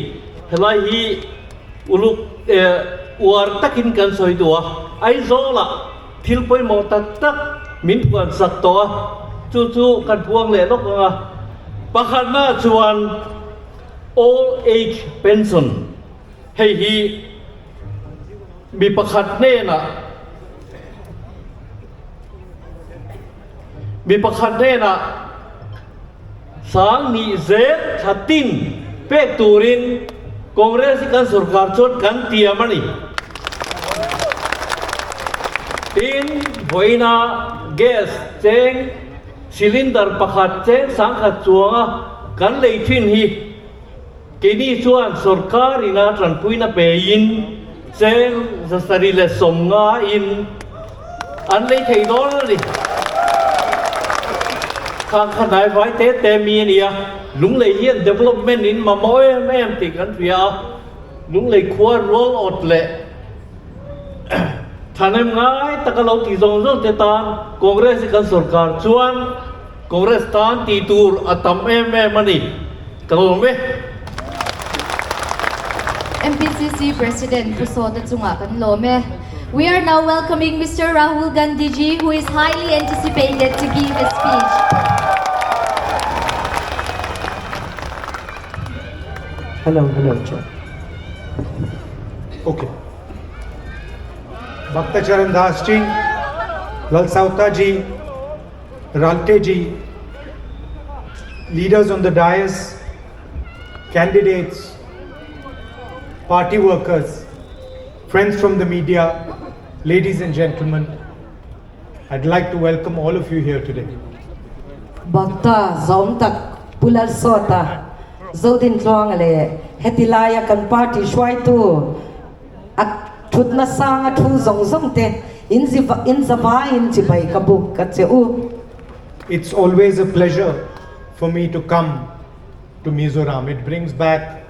Helai hi uluk uar takin kan sawi duh a, Aizawlah thil pawimawh tak tak min phuan sak tawh a, chu chu kan puang leh lawk ang a. Pakhatna chuan Old Age Pension hei hi mi pakhat hnenah mi pakhat hnenah sang nih zel thla tin pek turin Congress hi kan sorkar chuan kan tiam a ni. Tin, vawiina gas cheng cylinder pakhat cheng sangkhat chuanga kan lei thin hi Keini chuan sorkar ina tanpuina pein cheng zasarih leh sawmnga in an lei thei dawn a ni. Khang kha hnai vai te te mi a nia, Lunglei hian development in mamawh em em tih kan hria a, Lunglei khua rual awt leh thahnem ngai taka lo tih zawng zawng te tan Congress hi kan sorkar chuan Congress tan tih tur a tam em em a ni. Ka lawm e. MPCC President Pu Sawta chungah kan lawm e. We are now welcoming Mister Rahul Gandhiji who is highly anticipated to give a speech. Hello, hello, check. Okay. Bhakta Charan Das ji, Lal Sauta ji, Ralte ji, leaders on the dais, candidates, party workers, friends from the media, ladies and gentlemen, I'd like to welcome all of you here today. Bhakta zawm tak Pu Lalsawta, Zodintluanga leh heti laia kan party hruaitu a thutna sanga thu zawng zawng te in zavaiin chibai ka buk a che u. It's always a pleasure for me to come to Mizoram. It brings back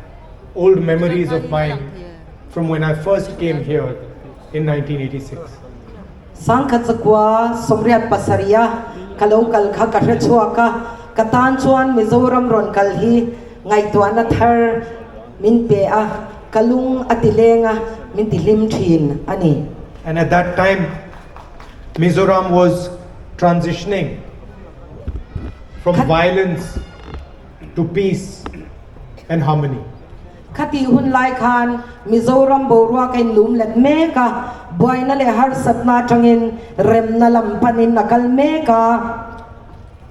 old memories of mine from when I first came here in 1986. Sangkhat zakua sawmriat pasarih a ka lo kal kha ka hre chhuak a, ka tan chuan Mizoram rawn kal hi ngaihtuahna thar min pe a, ka lung a ti leng a, min ti hlim thin a ni. And at that time, Mizoram was transitioning from violence to peace and harmony. Khati hun lai khan Mizoram boruak a inlum let mek a, buaina leh harsatna atangin remna lam panin a kal mek a.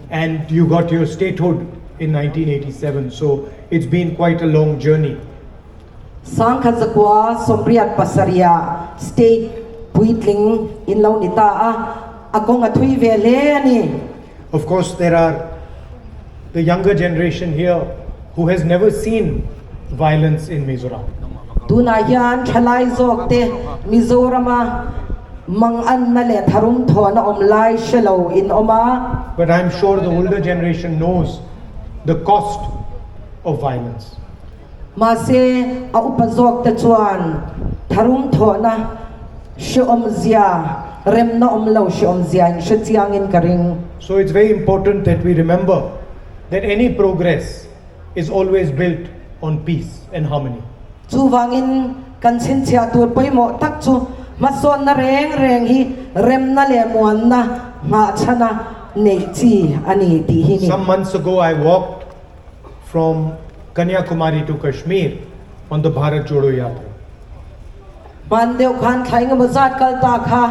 And you got your statehood in 1987, so it's been quite a long journey. Sangkhat zakua sawmriat pasarihah state puitling in lo ni ta a, a kawng a thui ve hle a ni. Of course there are the younger generation here who has never seen violence in Mizoram. Tunah hian thalai zawk te Mizorama manganna leh tharum thawhna awm lai hre lo in awm a. But I am sure the older generation knows the cost of violence. Mahse, a upa zawk te chuan tharum thawhna hrehawmzia, remna awm lo hrehawmzia in hre chiangin ka ring. So it's very important that we remember that any progress is always built on peace and harmony. Chuvangin kan chhinchhiah tur pawimawh tak chu hmasawnna reng reng hi remna leh muanna nghahchhana neih chi a ni tih hi ni. Some months ago I walked from Kanyakumari to Kashmir on the Bharat Jodo Yatra. Hman deuh khan thla engemaw zat kal ta kha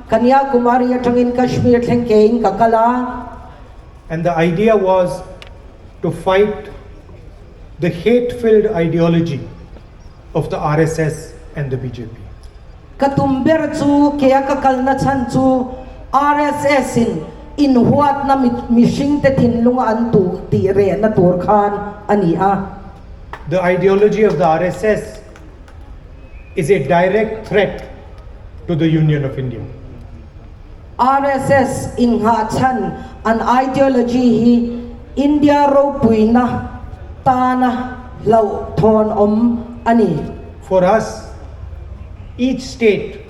Kanyakumari atangin Kashmir thleng kein ka kal a. And the idea was to fight the hate-filled ideology of the RSS and the BJP. Ka tum ber chu kea ka kalna chhan chu RSS in inhuatna mihringte thinlunga an tuh tih rehna tur khan a ni a. The ideology of the RSS is a direct threat to the Union of India. RSS inghah chhan an ideology hi India ropuina tana hlauhthawn awm a ni. For us, each state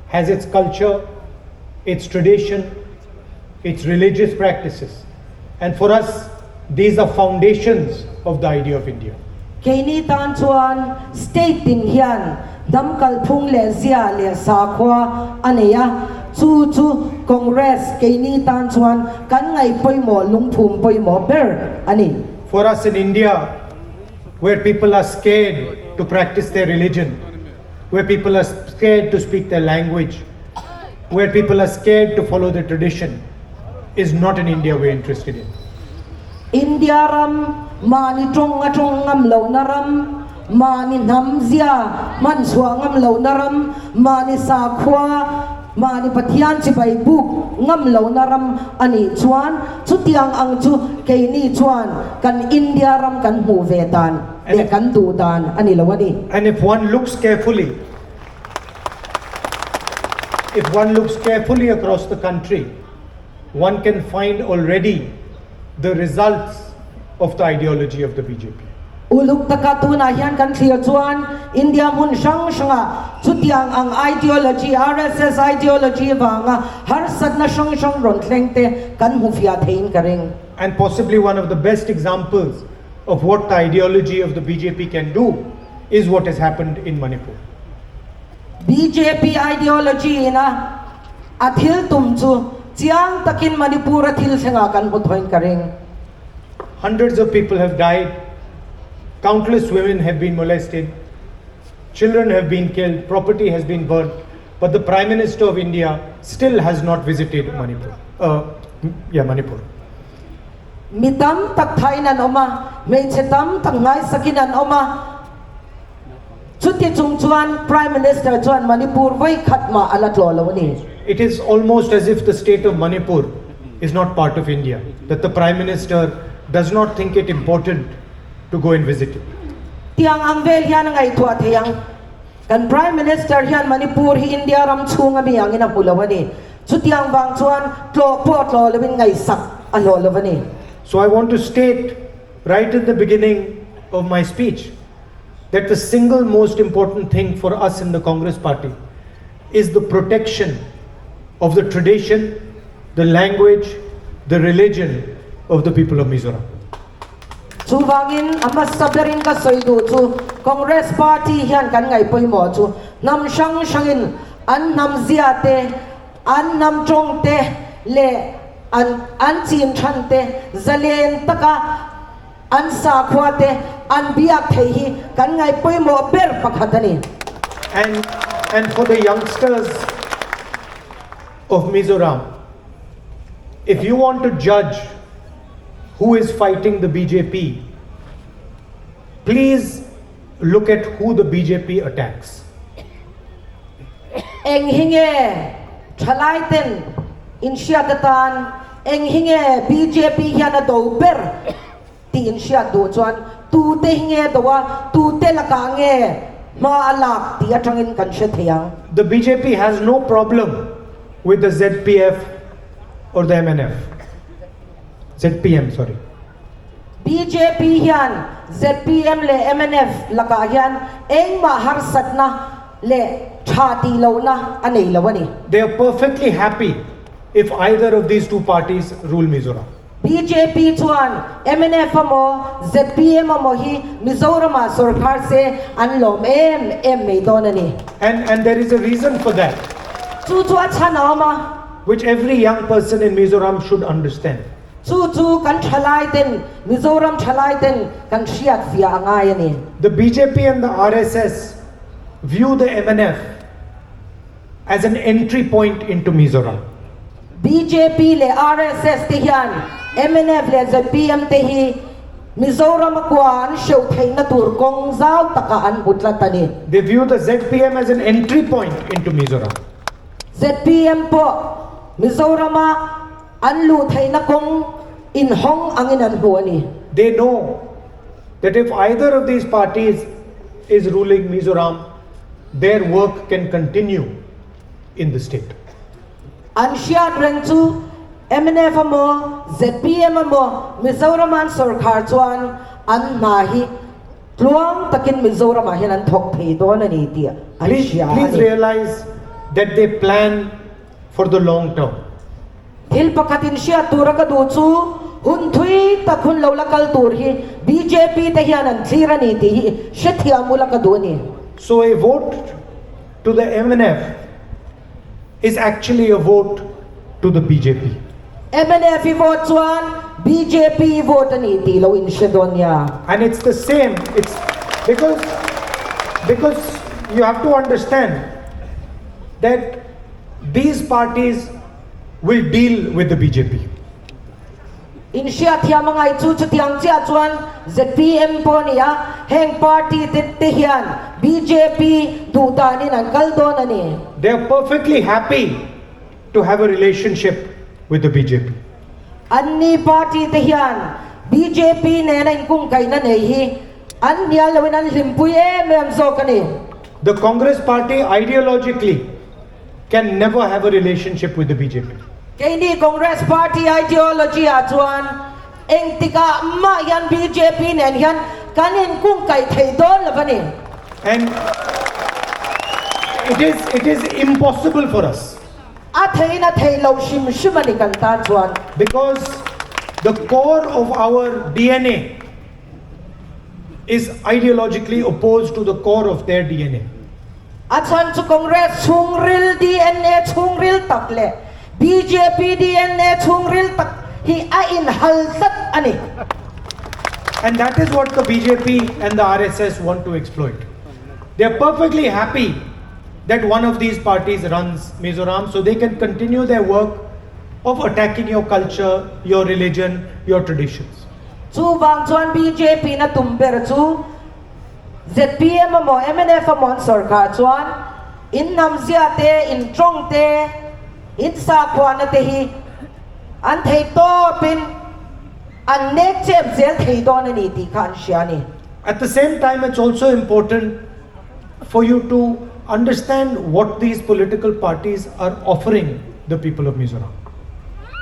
has its culture, its tradition, its religious practices. And for us, these are foundations of the idea of India. Keini tan chuan state tin hian hnam kalphung leh zia leh sakhua a nei a, chu chu Congress keini tan chuan kan ngaih pawimawh lungphum pawimawh ber a ni. For us in India, where people are scared to practice their religion, where people are scared to speak their language, where people are scared to follow their tradition, is not an India we're interested in. India ram mahni tawng a tawng ngam lohna ram, mahni hnam zia hman chhuah ngam lohna ram, mahni sakhua, mahni Pathian chibai buk ngam lohna ram a nih chuan chutiang ang chu keini chuan kan India ram kan hmuh ve dan leh kan duh dan a ni lo a ni. And if one looks carefully, if one looks carefully across the country, one can find already the results of the ideology of the BJP. Uluk taka tunah hian kan thlir chuan India hmun hrang hrangah chutiang ang ideology, RSS ideology vanga harsatna hrang hrang rawn thleng te kan hmu fiah theiin ka ring. And possibly one of the best examples of what the ideology of the BJP can do is what has happened in Manipur. BJP ideology ina a thil tum chu chiang takin Manipur a thil thlengah kan hmu thoin ka ring. Hundreds of people have died, countless women have been molested, children have been killed, property has been burnt, but the Prime Minister of India still has not visited Manipur. Yeah, Manipur. Mi tam tak thain an awm a, hmeichhe tam tak nghaisakin an awm a. Chuti chung chuan Prime Minister chuan Manipur vawi khat mah a la tlawh lo a ni. It is almost as if the state of Manipur is not part of India, that the Prime Minister does not think it important to go and visit it. Tiang ang vel hian a ngaihtuah thei ang. Kan Prime Minister hian Manipur hi India ram chhung a mi angin a hmu lo a ni. Chutiang vang chuan tlawh pawh tlawh lovin ngaihsak a hlawh lo a ni. So I want to state right in the beginning of my speech that the single most important thing for us in the Congress party is the protection of the tradition, the language, the religion of the people of Mizoram. Chuvangin a hmasa berin ka sawi duh chu Congress party hian kan ngaih pawimawh chu hnam hrang hrangin an hnam zia te, an hnam tawng te leh an an chin than te zalen taka an sakhua te an biak thei hi kan ngaih pawimawh ber pakhat a ni. And and for the youngsters of Mizoram, if you want to judge who is fighting the BJP, please look at who the BJP attacks. Eng hi nge thalai ten in hriat atan eng hi nge BJP hian a do ber tih in hriat duh chuan tute hi nge do a, tute lakah nge hma a lak tih atangin kan hre thei ang. The BJP has no problem with the ZPF or the MNF. ZPM, sorry. BJP hian ZPM leh MNF lakah hian engmah harsatna leh tha tih lohna a nei lo a ni. They are perfectly happy if either of these two parties rule Mizoram. BJP chuan MNF emaw ZPM emaw hi Mizoramah sawrkhar se an lawm em em mai dawn a ni. And and there is a reason for that. Chu chu a chhan a awm a. Which every young person in Mizoram should understand. Chu chu kan thalai ten Mizoram thalai ten kan hriat fiah a ngai a ni. The BJP and the RSS view the MNF as an entry point into Mizoram. BJP leh RSS te hian MNF leh ZPM te hi Mizoram a kua an hreuh theihna tur kawng zau takah an hmu tlat a ni. They view the ZPM as an entry point into Mizoram. ZPM pawh Mizoram a an luh theihna kawng inhawng angin an hmu a ni. They know that if either of these parties is ruling Mizoram, their work can continue in the state. An hriat reng chu MNF emaw ZPM emaw Mizoram an sawrkhar chuan an hna hi Tluang takin Mizoramah hian an thawk thei dawn a ni tih an Please, hria a please ni. realize that they plan for the long term. Thil pakhat in hriat tura ka duh chu hun thui tak hun lo la kal tur hi bjp te hian an thlir a ni tih hi hrethiam ula ka duh a ni. So a vote to the MNF is actually a vote to the bjp. MNF i vote chuan bjp i vote a ni tih lo in hre dawn nia. And it's the same, it's because, because you have to understand that these parties will deal with the bjp. In hriatthiam a ngaih chu chutiang chiah chuan zpm pawh a ni a, heng party te te hian bjp duh danin an kal dawn a ni. They are perfectly happy to have a relationship with the bjp. Anni party te hian bjp nena inkungkaihna nei hi an hnial loin an hlimpui em em zawk a ni. The Congress party ideologically can never have a relationship with the bjp. Keini Congress party ideology ah chuan engtikah mah hian bjp nen hian kan inkungkaih thei dawn lo a ni. And it is, it is impossible for us. A theiin a theih loh hrim hrim a ni kan tan chuan. Because the core of our DNA is ideologically opposed to the core of their DNA. A chhan chu Congress chhungril DNA chhungril tak leh bjp DNA chhungril tak hi a inhal tlat a ni. And that is what the bjp and the RSS want to exploit. They are perfectly happy that one of these parties runs Mizoram so they can continue their work of attacking your culture, your religion, your traditions. Chuvang chuan bjp na tum ber chu zpm emaw MNF emaw an sawrkar chuan in hnamzia te, in tawng te, in sakhuana te hi an thei tawpin an nek chep zel thei dawn a ni tih kha an hria a ni. At the same time, it's also important for you to understand what these political parties are offering the people of Mizoram.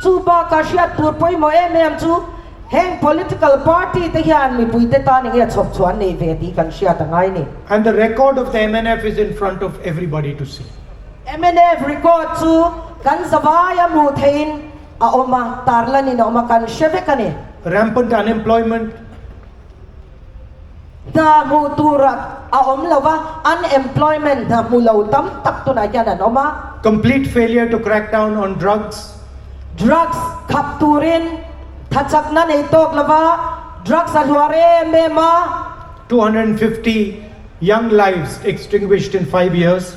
Chu baka hriat tur pawimawh em em chu heng political party te hian mipui te tan enge chhawp chhuah an nei ve tih kan hriat a ngai ni. And the record of the MNF is in front of everybody to see. MNF record chu kan zavaia hmuh theihin a awm a, tarlanin a awm a, kan hre vek a ni. Rampant unemployment. Hna hmuh tur a awm lo va, unemployment hna hmu lo tam tak tunah hian an awm a. Complete failure to crack down on drugs. Drugs khap turin thachakna nei tawk lo va, drugs a hluar em em a. 250 young lives extinguished in 5 years.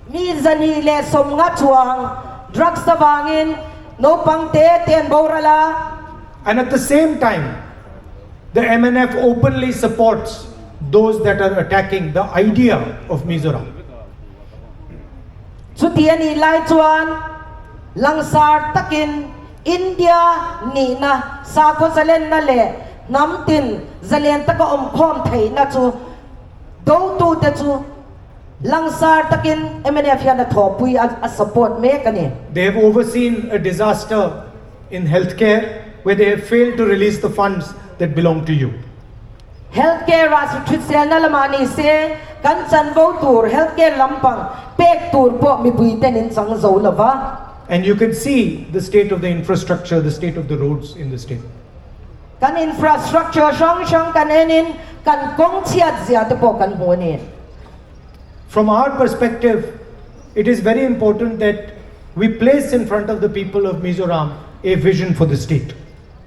Mi 250 chuang drugs avangin naupang te te an boral a. And at the same time, the MNF openly supports those that are attacking the idea of Mizoram. Chuti a nih lai chuan langsar takin India nihna sakhaw zalenna leh hnam tin zalen taka awm khawm theihna chu dotute chu langsar takin MNF hian a thawhpui a support mek a ni. They have overseen a disaster in healthcare where they have failed to release the funds that belong to you. Healthcare ah hriselna lamah ni se kan chanvo tur healthcare lampang pek tur pawh mipui ten in chang zo lo va. And you can see the state of the infrastructure, the state of the roads in the state. Kan infrastructure hrang hrang kan enin kan kawng chhiat zia te pawh kan hmu a ni. From our perspective, it is very important that we place in front of the people of Mizoram a vision for the state.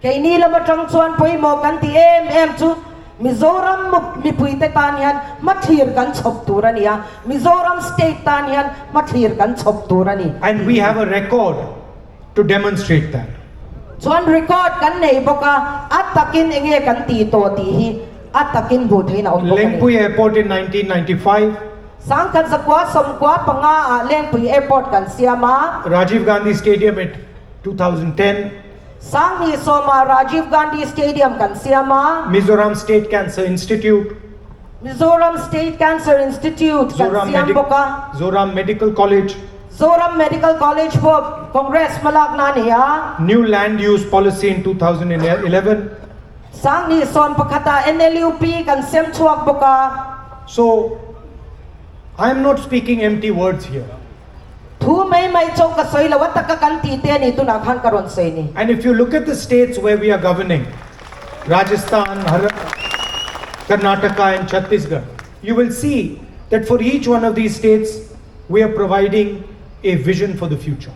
Keini lam atang chuan pawimawh kan ti em em chu Mizoram mipui te tan hian hmathlir kan chhawp tur a ni a, Mizoram state tan hian hmathlir kan chhawp tur a ni. And we have a record to demonstrate that. Chuan record kan nei bawk a, a takin enge kan ti tawh tih hi a takin hmuh theihin a awm bawk a ni. Lengpui Airport in 1995. 1995 ah Lengpui Airport kan siam a. Rajiv Gandhi Stadium in 2010. 2010 ah Rajiv Gandhi Stadium kan siam a. Mizoram State Cancer Institute. Mizoram State Cancer Institute kan Zoram siam Medic- bawk a. Zoram Medical College. Zoram Medical College pawh Congress hmalakna a ni a. New Land Use Policy in 2011. Sang ni som pakhata NLUP kan sem chuak boka. So, I am not speaking empty words here. Thu mai mai chau ka soi lo taka kan ti te ni tu na khan karon sei ni. And if you look at the states where we are governing, Rajasthan, Karnataka, and Chhattisgarh, you will see that for each one of these states, we are providing a vision for the future.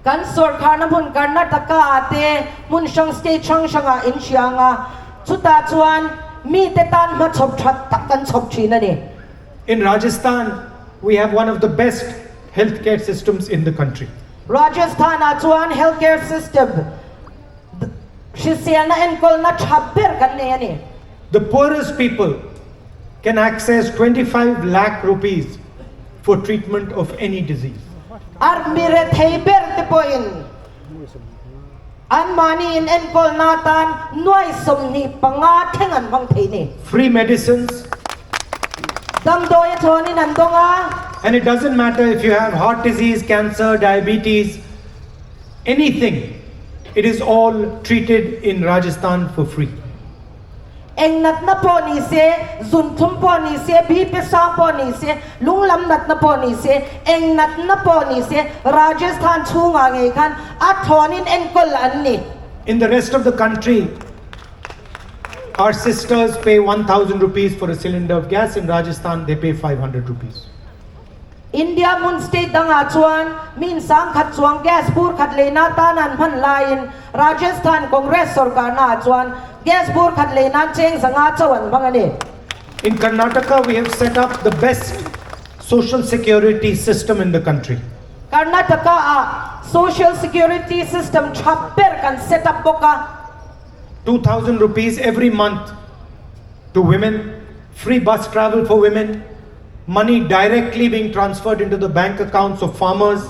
Kan sor khana mun Karnataka ate mun sang state chang sanga in sianga chuta chuan mi te tan ma chop that tak kan chop thina ni. In Rajasthan, we have one of the best healthcare systems in the country. Rajasthan a chuan healthcare system hriselna enkol na thaber kan ne ani. The poorest people can access 25 lakh rupees for treatment of any disease. Ar mire theiber te po in an mani in enkol na tan nuai somni panga thengan bang thei ni. Free medicines. Dam doi thoni nan donga. And it doesn't matter if you have heart disease, cancer, diabetes, anything. It is all treated in Rajasthan for free. Eng nat na po ni se, zun thum po ni se, bi pe sang po ni se, lung lam nat na po ni se, eng nat na po ni se, Rajasthan chunga nge khan a thonin enkol an ni. In the rest of the country, our sisters pay 1,000 rupees for a cylinder of gas. In Rajasthan, they pay 500 rupees. India mun state danga chuan min sang khat chuang gas bur khat le na tan an phan lain Rajasthan Congress sarkar na chuan gas bur khat le na cheng sanga chawan bangani. In Karnataka, we have set up the best social security system in the country. Karnataka a social security system chapper kan set up boka. 2,000 rupees every month to women, free bus travel for women, money directly being transferred into the bank accounts of farmers.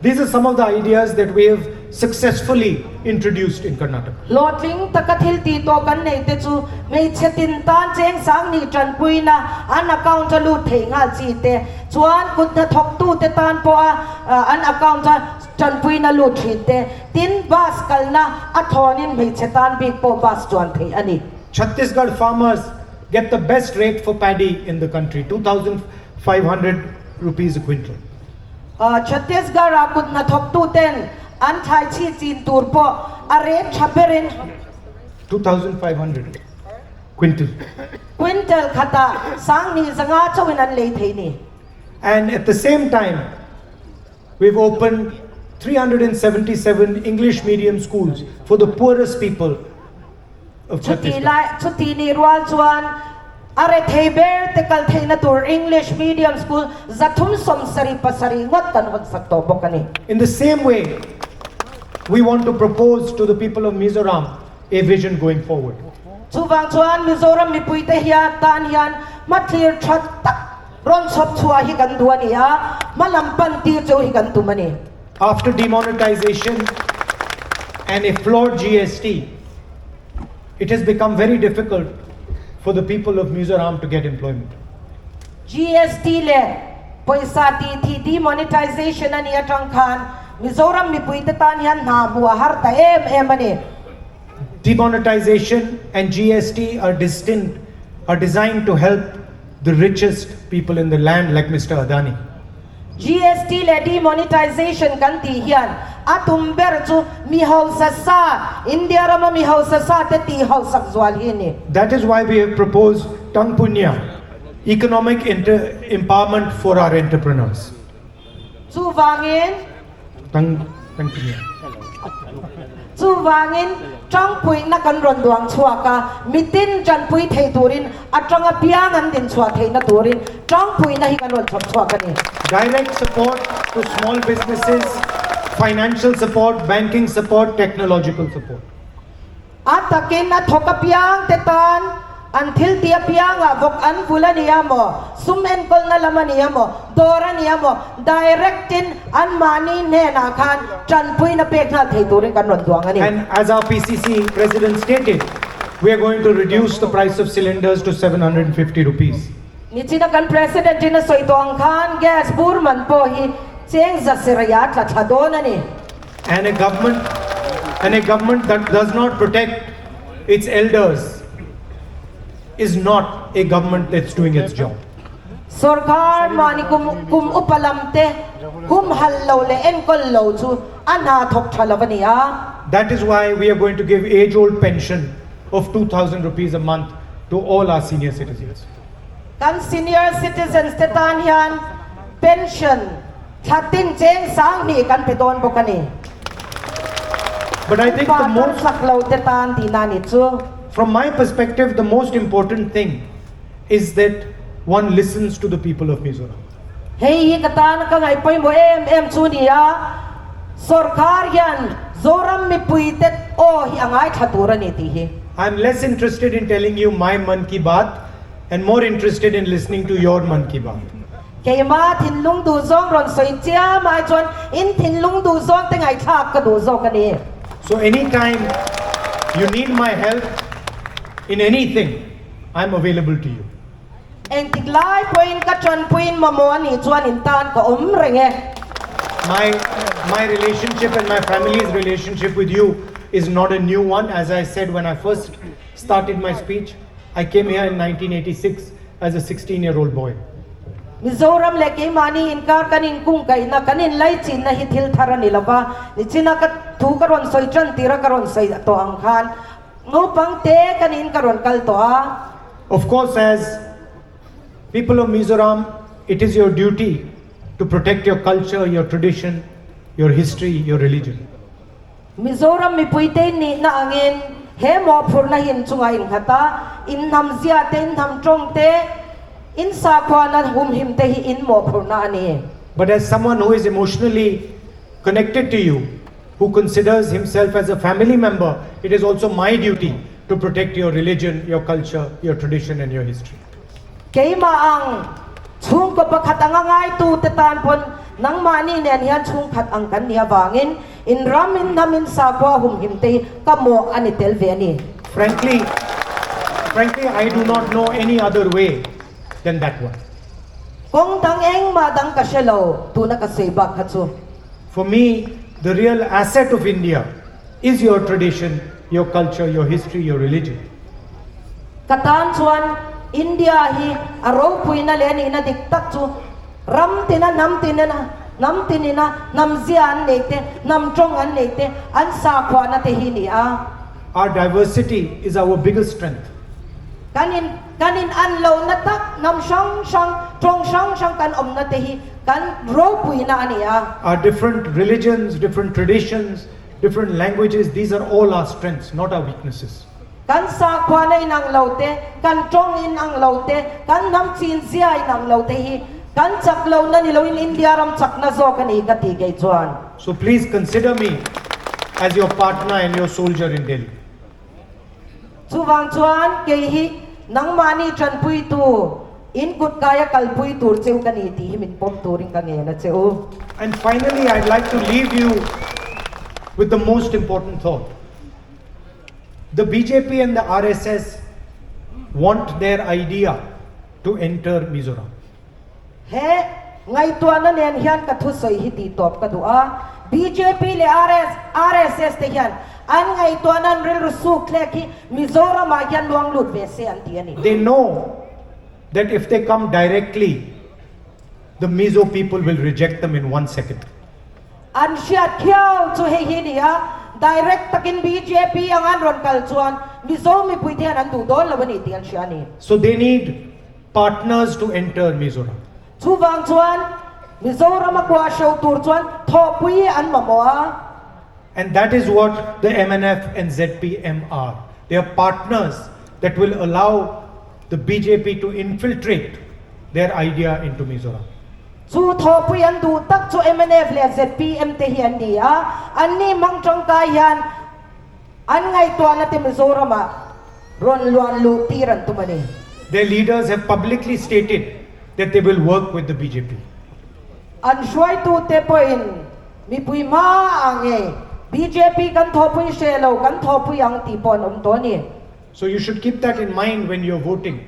These are some of the ideas that we have successfully introduced in Karnataka. Lotling takathil ti to kan nei te chu mei chetin tan cheng sang ni tran puina an account lu thei nga chi te chuan kun tha thok tu te tan po a an account tran puina lu thi te tin bus kalna a thonin mei chetan bik po bus chuan thei ani. Chhattisgarh farmers get the best rate for paddy in the country, 2,500 rupees a quintal. Chhattisgarh akut na thok tu ten an thai chi chin tur po a rate chaperin 2,500 quintal. Quintal khata sang ni zanga chawin an lei thei ni. And at the same time, we've opened 377 English medium schools for the poorest people of Chhattisgarh. Chuti ni rual chuan are theiber te kal theina tur English medium school zathum som sari pasari ngot kan hon sak to bokani. In the same way, we want to propose to the people of Mizoram a vision going forward. Chuwang chuan Mizoram mi puite hian tan hian mathlir that tak ron chop chua hi kan duani a malampan ti chu hi kan tumani. After demonetization and a flawed GST, it has become very difficult for the people of Mizoram to get employment. GST le paisa ti thi demonetization ani atang khan Mizoram mi puite tan hian na bua har ta em em ani. Demonetization and GST are distinct, are designed to help the richest people in the land like Mr. Adani. GST le demonetization kan ti hian atum ber chu mi hausa sa India rama mi hausa sa te ti hausak zwal hi ni. That is why we have proposed Tangpunya, economic empowerment for our entrepreneurs. Chu wangin Tangpunya. Chu wangin tangpui na kan ron duang chuaka mitin chanpui thei turin atanga piang an din chua thei na turin tangpui na hi kan ron chop chuaka ni. Direct support to small businesses, financial support, banking support, technological support. Atakin na thoka piang tetan an thil tia pianga vok an vula niya mo sum enkol na lama niya mo dora niya mo directin an mani ne na khan chanpui na pek na thei turin kan ron duang ani. And as our PCC president stated, we are going to reduce the price of cylinders to 750 rupees. Nichina kan president jina soitong khan gas burman po hi cheng zasirayat la thadon ani. And a government that does not protect its elders is not a government that's doing its job. Sorkar mahni kum kum upa lam te humhalh lo leh enkawl lo chu a hna thawk tha lo a ni a. That is why we are going to give age-old pension of 2000 rupees a month to all our senior citizens. Kan senior citizens te tan hian pension thla tin cheng 2000 kan pe dawn bawk a ni. But I think Upa the tar most chak lo te tan tihna a ni chu. From my perspective, the most important thing is that one listens to the people of Mizoram. Hei hi ka tan ka ngaih pawimawh em em chu ni a, sorkar hian Zoram mipui te aw hi a ngaithla tur a ni tih hi. I am less interested in telling you my Mann Ki Baat and more interested in listening to your Mann Ki Baat. Keimah thinlung duh zawng rawn sawi chiam ai chuan in thinlung duh zawng te ngaihthlak ka duh zawk a ni. So anytime you need my help in anything, I am available to you. Engtik lai pawhin ka tanpuiin mamawh a nih chuan in tan ka awm reng e. My my relationship and my family's relationship with you is not a new one. As I said when I first started my speech, I came here in 1986 as a 16 year old boy. Mizoram leh keimahni inkar kan inkungkaihna, kan inlaichinna hi thil thar a ni lo va, nichina ka thu ka rawn sawi tan tir a ka rawn sawi tawh ang khan naupang te ka niin ka rawn kal tawh a. Of course, as people of Mizoram, it is your duty to protect your culture, your tradition, your history, your religion. Mizoram mipuite in nihna angin he mawhphurhna hi inchungah innghat a, in hnam zia te, in hnam tawng te, in sakhuana humhim te hi in mawhphurhna a ni. But as someone who is emotionally connected to you, who considers himself as a family member, it is also my duty to protect your religion, your culture, your tradition and your history. Keimah ang chhungkaw pakhat anga ngaitute tan pawn nangmahni nen hian chhungkhat ang kan nih avangin in ram in hnam in sakhua humhim te hi ka mawh a ni tel ve a ni. Frankly, frankly I do not know any other way than that one. Kawng dang engmah dang ka hre lo, tuna ka sawi bak kha chu. For me, the real asset of India is your tradition, your culture, your history, your religion. Ka tan chuan India hi a ropuina leh a nihna dik tak chu ram tina hnam tinina hnam tinina hnam zia an nei te, hnam tawng an nei te, an sakhuahna te hi ni a. Our diversity is our biggest strength. Kan in kan in an lohna tak hnam hrang hrang, tawng hrang hrang kan awmna te hi kan ropuina a ni a. Our different religions, different traditions, different languages, these are all our strengths, not our weaknesses. Kan sakhuana inang lo te, kan tawng inang lo te, kan hnam chin zia inang lo te hi kan chak lohna ni loin India ram chakna zawk a ni ka ti kei chuan. So please consider me as your partner and your soldier in Delhi. Chuvang chuan kei hi nangmahni tanpuitu, in kut kaia kalpui tur cheu ka ni tih hi min pawm turin ka ngen a che u. And finally, I'd like to leave you with the most important thought. The BJP and the RSS want their idea to enter Mizoram. He ngaihtuahna nen hian ka thusawi hi tih tawp ka duh a, bjp leh RS RSS te hian an ngaihtuahna an rilru suk thlek hi Mizoramah hian luang lut ve se an ti a ni. They know that if they come directly, the Mizo people will reject them in one second. An hriat khiau chu hei hi ni a, direct takin bjp ang an rawn kal chuan Mizo mipui te hian an duh dawn lo a ni tih an hria a ni. So they need partners to enter Mizoram. Chuvang chuan Mizoram a kuah hro tur chuan thawhpui an mamawh a. And that is what the MNF and ZPM are. They are partners that will allow the BJP to infiltrate their idea into Mizoram. Chu thawhpui an duh tak chu mnf leh ZPM te hi an ni a, anni hmang tangkai hian an ngaihtuahna te Mizoramah rawn luan luh tir an tum a ni. Their leaders have publicly stated that they will work with the BJP. An hruaitute pawhin mipui hma ang nge BJP kan thawhpui hre lo, kan thawhpui ang tih pawh an awm tawh a ni. So you should keep that in mind when you are voting,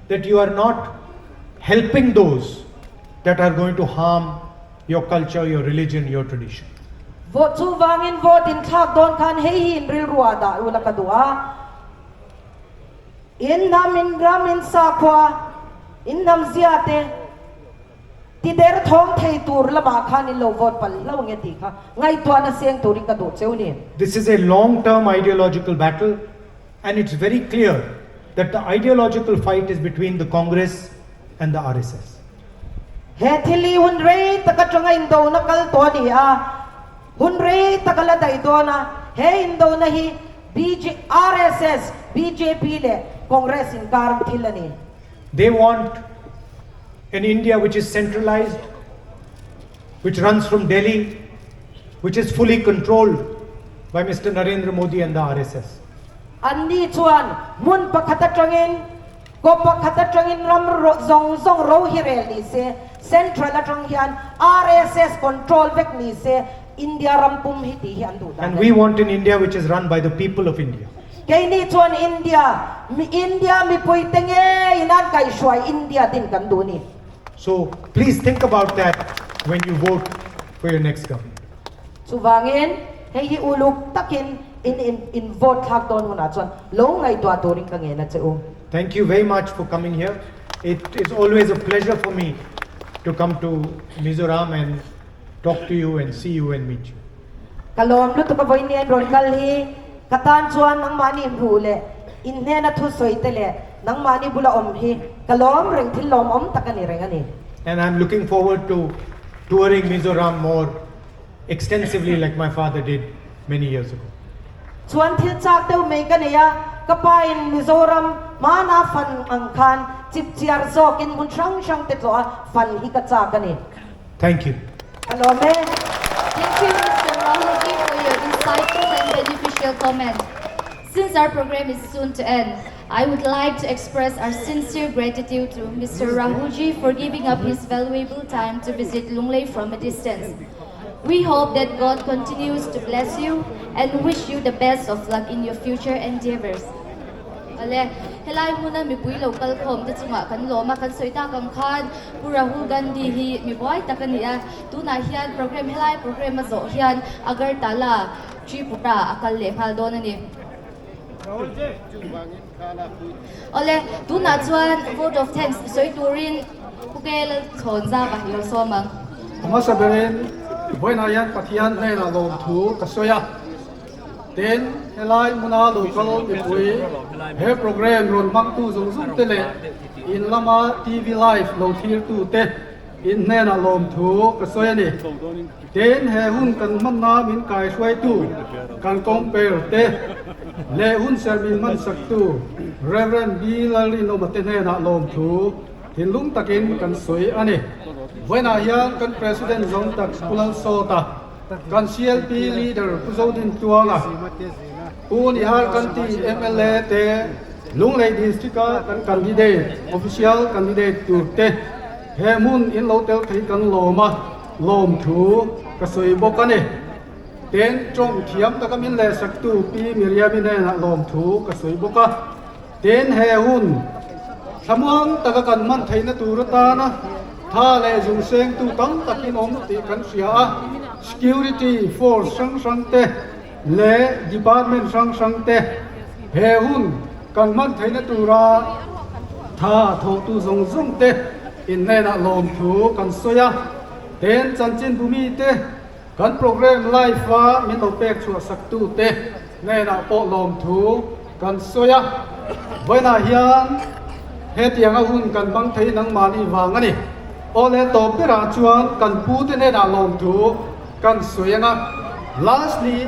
that you are not helping those that are going to harm your culture, your religion, your tradition. Vote chuvangin vote inthlak dawn khan hei hi in rilru ah dah ula ka duh a. In hnam, in ram, in sakhua, in hnam zia te ti derthawng thei tur lamah khan in lo vote palh hlauh nge tih kha ngaihtuahna seng turin ka duh cheu ni. This is a long term ideological battle and it's very clear that the ideological fight is between the Congress and the RSS. He thil hi hun rei tak atanga indona kal tawh a ni a, hun rei tak a la daih dawn a, he indona hi BJ, RSS, bjp leh Congress inkar thil a ni. They want an India which is centralized, which runs from Delhi, which is fully controlled by Mr. Narendra Modi and the RSS. Anni chuan hmun pakhat atangin, kaw pakhat atangin ram zawng zawng ro hi rel ni se, central atang hian RSS control vek ni se, India ram pum hi tih hi an duh dan And a we ni. want an India which is run by the people of India. Keini chuan India, India mipuite ngeiin an kaihhruai India din kan duh a ni. So please think about that when you vote for your next government. Chuvangin, hei hi uluk takin in in in vote thlak dawn hunah chuan lo ngaihtuah turin ka ngen a che u. Thank you very much for coming here. It is always a pleasure for me to come to Mizoram and talk to you and see you and meet you. Ka lawm lutuk a vawiin rawn kal hi ka tan chuan nangmahni hmuh leh in hnena thu sawi te leh nangmahni bula awm hi ka lawm reng thil lawmawm tak a ni reng a ni. And I'm looking forward to touring Mizoram more extensively like my father did many years ago. Chuan thil chak deuh mai ka nei a, ka pa in Mizoram hmana fan ang khan chipchiar zawkin hmun hrang hrang te tlawh a fan hi ka chak a ni. Thank you. Ka lawm e. Thank you Mister Rahulji for your insightful and beneficial comment. Since our program is soon to end, I would like to express our sincere gratitude to Mister Rahulji for giving up his valuable time to visit Lunglei from a distance. We hope that God continues to bless you and wish you the best of luck in your future endeavors. Ale, helai hmuna mipui lo kal khawm te chungah kan lawm a, kan sawi tak ang khan Pu Rahul Gandhi hi mi buai tak a ni a, tunah hian program helai program a zawh hian Agartala, Tripura a kal leh nghal dawn a ni. Awle, tunah chuan vote of thanks sawi turin Pu Kel Chhawn Zava hi lo sawm ang. Hmasa berin vawiinah hian Pathian hnenah lawmthu ka sawi a, tin helai hmuna local mipui he program rawn hmangtu zawng zawng te leh in lama TV live lo thlirtu te in hnenah lawmthu ka sawi a ni. Tin, he hun kan hmanna min kaihruaitu kan compare te leh hun ser min hmansaktu Rev. B. Lalrinawma te hnenah lawmthu thinlung takin kan sawi a ni. Vawiinah hian kan President zawng tak Pu Lalsawta, kan CLP Leader Pu Zodin Tluanga, Pu Nihar Kanti mla te Lunglei District-a kan candidate, official candidate tur te he hmun in lo tel thei kan lawm a. Lawmthu ka sawi bawk a ni. Ten tawng thiam taka min lehsaktu Pi Miriami hnenah lawmthu ka sawi bawk a. Ten he hun thlamuang taka kan hman theihna tur atana tha leh zungsengtu tam takin awm tih kan hria a. Security force hrang hrang te leh department hrang hrang te he hun kan hman theihna tura tha thawhtu zawng zawng te in hnenah lawmthu kan sawi a, ten chanchin bumite kan program live a min lo pek chhuah saktu te hnenah pawh lawmthu kan sawi a, vawiinah hian hetianga hun kan hmang thei nangmahni vang a ni. Aw le tawp berah chuan kan pute hnenah lawmthu kan sawi ang a, lastly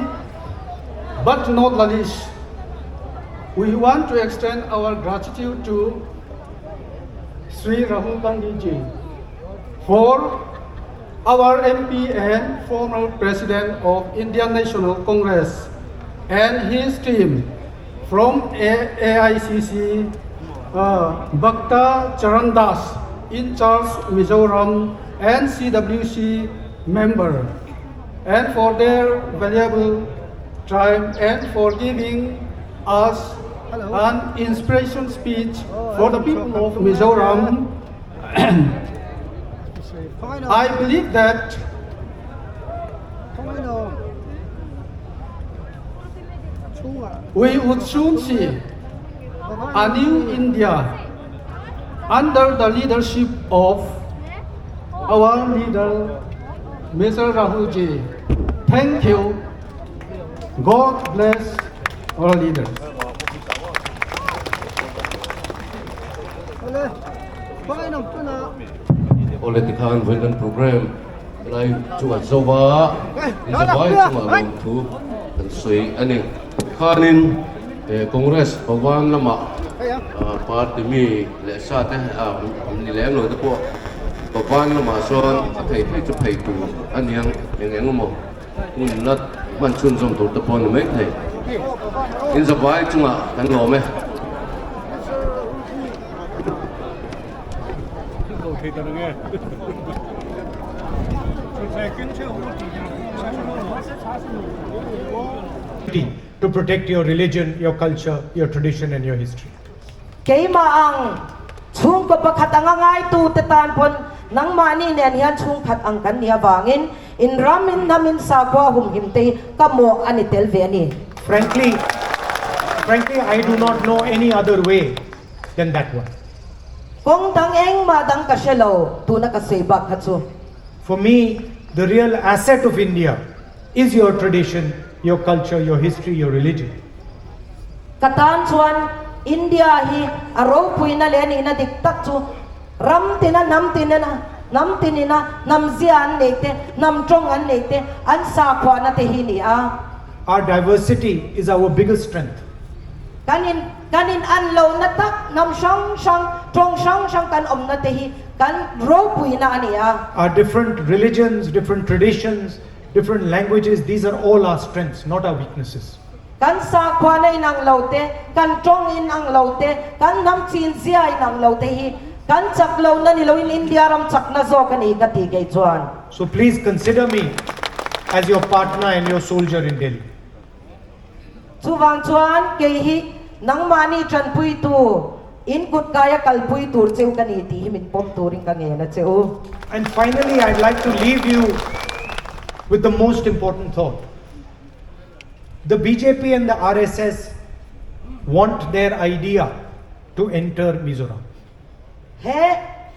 but not the least, we want to extend our gratitude to Sri Rahul Gandhi ji for our MP and former President of Indian National Congress and his team from AICC, Bhakta Charandas, in charge Mizoram and CWC member, and for their valuable time and for giving us an inspiration speech for the people of Mizoram. I believe that we would soon see A new India under the leadership of our leader, Mr. Rahul Ji. Thank you. God bless our leaders. Ole tikhan vawiin kan program helai chu an zo va, in zavai chungah lawmthu kan sawi a ni. Khanin Congress Bhavan lamah party mi leh sa te ni lem lo te pawh Bhavan lamah sawn a thei thei chu phei tur a niang eng eng emaw hun la hman chhunzawm tur te pawh a ni maithei. In zavai chungah kan lawm e. To protect your religion, your culture, your tradition and your history. Keimah ang chhungkaw pakhat anga ngaitute tan pawn nangmahni nen hian chhungkhat ang kan nih avangin in ram in hnam in sakhua humhim te hi ka mawh a ni tel ve a ni. Frankly, frankly I do not know any other way than that one. Kawng dang engmah dang ka hre lo, tuna ka sawi bak kha chu. For me, the real asset of India is your tradition, your culture, your history, your religion. Ka tan chuan India hi a ropuina leh a nihna dik tak chu ram tina hnam tinina hnam tinina hnam zia an neih te, hnam tawng an neih te, an sakhuahna te hi ni a. Our diversity is our biggest strength. Kan in kan in an lohna tak hnam hrang hrang, tawng hrang hrang kan awmna te hi kan ropuina a ni a. Our different religions, different traditions, different languages, these are all our strengths, not our weaknesses. Kan sakhuana inang lo te, kan tawng inang lo te, kan hnam chin zia inang lo te hi kan chak lohna ni loin India ram chakna zawk a ni ka ti kei chuan. So please consider me as your partner and your soldier in Delhi. Chuvang chuan kei hi nangmahni tanpuitu, in kut kaia kalpui tur cheu ka ni tih hi min pawm turin ka ngen a che u. And finally, I'd like to leave you with the most important thought. The BJP and the RSS want their idea to enter Mizoram. He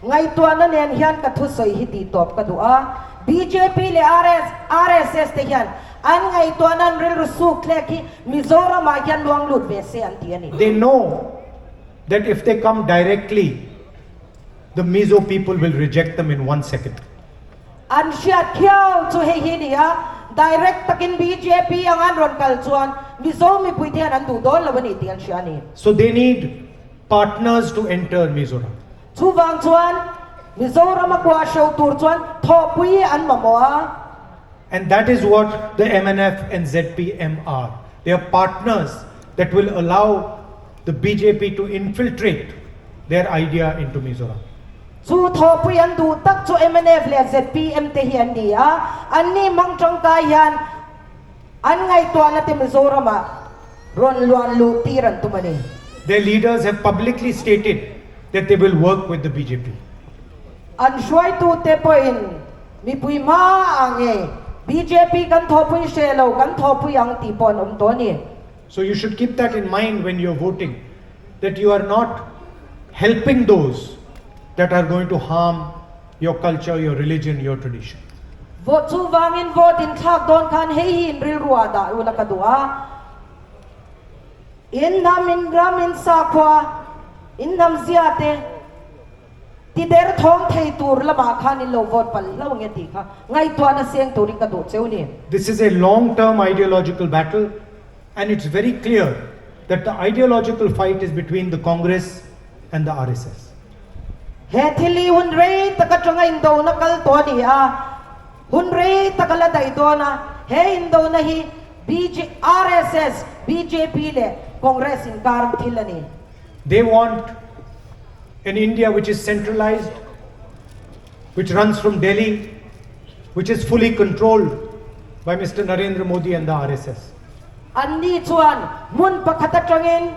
ngaihtuahna nen hian ka thusawi hi tih tawp ka duh a, bjp leh RS RSS te hian an ngaihtuahna an rilru suk thlek hi Mizoramah hian luang lut ve se an ti a ni. They know that if they come directly, the Mizo people will reject them in one second. An hriat khiau chu hei hi ni a, direct takin bjp ang an rawn kal chuan Mizo mipui te hian an duh dawn lo a ni tih an hria a ni. So they need partners to enter Mizoram. Chuvang chuan Mizoram a kuah hreuh tur chuan thawhpui an mamawh a. And that is what the MNF and ZPM are. They are partners that will allow the BJP to infiltrate their idea into Mizoram. Chu thawhpui an duh tak chu MNF leh ZPM te hi an ni a, anni hmang tangkai hian an ngaihtuahna te Mizoramah rawn luan luh tir an tum a ni. Their leaders have publicly stated that they will work with the bjp. An hruaitute pawhin mipui hma ah nge bjp kan thawhpui hreh lo, kan thawhpui ang tih pawh an awm tawh a ni. So you should keep that in mind when you are voting, that you are not helping those that are going to harm your culture, your religion, your tradition. Vote chuvangin vote in thlak dawn khan hei hi in rilru ah dah ula ka duh a. In hnam in ram in sakhua in hnam zia te ti der thawng thei tur lamah khan in lo vote palh hlo nge tih kha ngaihtuahna seng turin ka duh cheu ni. This is a long term ideological battle and it's very clear that the ideological fight is between the Congress and the RSS. He thil hi hun rei tak atanga indona kal tawh a ni a, hun rei tak a la daih dawn a, he indona hi BJ, RSS, bjp leh Congress inkar thil a ni. They want an India which is centralized, which runs from Delhi, which is fully controlled by Mister Narendra Modi and the RSS. Anni chuan hmun pakhat atangin,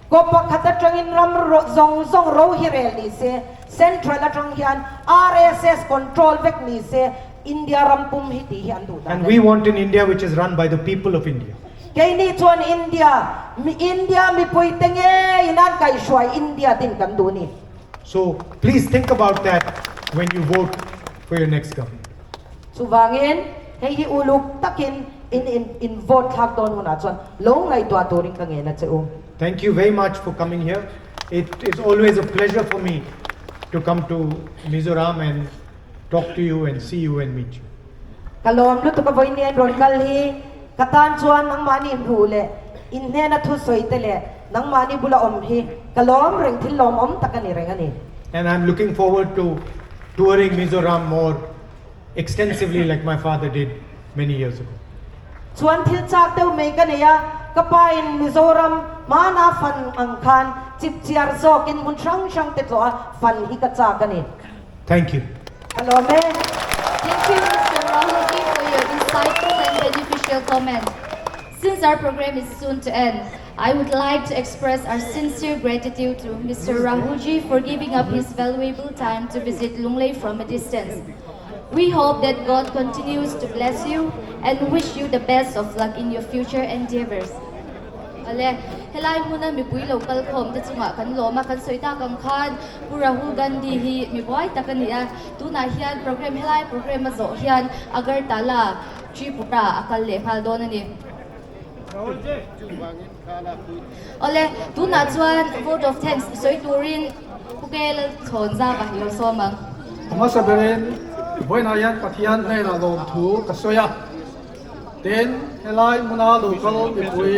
kaw pakhat atangin ram zawng zawng ro hi rel ni se, central atang hian RSS control vek ni se, India ram pum hi tih hi an duh dan And a we ni. want an India which is run by the people of India. Keini chuan India, India mipuite ngeiin an kaihhruai India din kan duh a ni. So please think about that when you vote for your next government. Chuvangin, hei hi uluk takin in in in vote thlak dawn hunah chuan lo ngaihtuah turin ka ngen a che u. Thank you very much for coming here. It is always a pleasure for me to come to Mizoram and talk to you and see you and meet you. Ka lawm lutuk a vawiin hian rawn kal hi ka tan chuan nangmahni hmuh leh in hnena thusawi te leh nangmahni bula awm hi ka lawm reng thil lawmawm tak a ni reng a ni. And I'm looking forward to touring Mizoram more extensively like my father did many years ago. Chuan thil chak deuh mai ka nei a, ka pa in Mizoram hmana fan ang khan chipchiar zawkin hmun hrang hrang te tlawh a fan hi ka chak a ni. Thank you. Ka lawm e. Thank you Mister Rahulji for your insightful and beneficial comment. Since our program is soon to end, I would like to express our sincere gratitude to Mr. Rahulji for giving up his valuable time to visit Lunglei from a distance. We hope that God continues to bless you and wish you the best of luck in your future endeavors. Ale, helai hmuna mipui lo kal khawm te chungah kan lawm a, kan sawi tak ang khan Pu Rahul Gandhi hi mi buai tak a ni a, tunah hian program helai program a zawh hian Agartala, Tripura a kal leh nghal dawn a ni. Awle, tunah chuan vote of thanks sawi turin Pu Kel Chhawn Zava hi lo sawm ang. Hmasa berin vawiinah hian Pathian hnenah lawmthu ka sawi a, tin helai hmuna lo kal mipui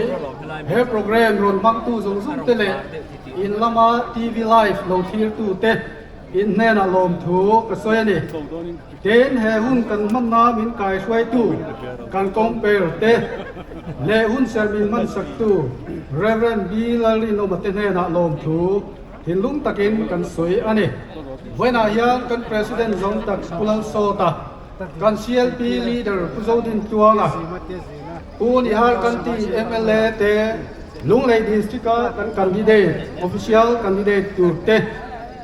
he program rawn hmangtu zawng zawng te leh in lama TV live lo thlirtu te in hnenah lawmthu ka sawi a ni. Tin, he hun kan hmanna min kaihruaitu kan compare te leh hun ser min hmansaktu Rev. B. Lalrinawma te hnenah lawmthu thinlung takin kan sawi a ni. Vawiinah hian kan President zawng tak Pu Lalsawta, kan CLP Leader Pu Zodin Tluanga, Pu Nihar Kanti mla te Lunglei District-a kan candidate, official candidate tur te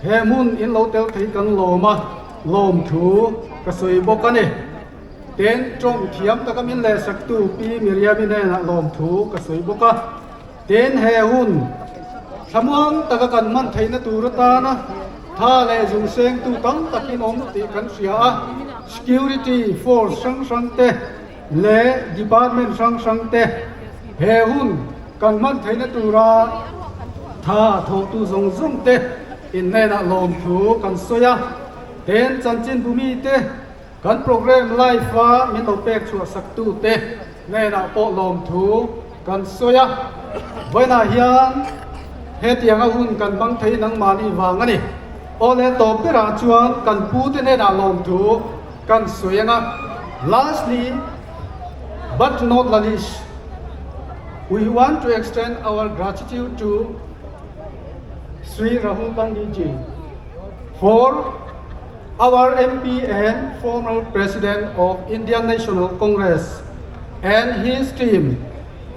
he hmun in lo tel thei kan lawm a. Lawmthu ka sawi bawk a ni. Tin, tawng thiam taka min lehsaktu Pi Miriam-i hnenah lawmthu ka sawi bawk a. Tin, he hun thlamuang taka kan hman theihna tur atana tha leh zungsengtu tam takin awm tih kan hria a. Security force hrang hrang te leh department hrang hrang te he hun kan hman theihna tura tha thawhtu zawng zawng te In hnenah lawmthu kan sawi a, ten chanchinbu mite kan program live a min lo pek chhuah saktu te hnenah pawh lawmthu kan sawi a. Vawiinah hian hetianga hun kan hmang thei nangmahni vang a ni. Awle tawp berah chuan kan pute hnenah lawmthu kan sawi ang a. Lastly but not the least, we want to extend our gratitude to Sri Rahul Gandhi ji for our MP and former President of Indian National Congress and his team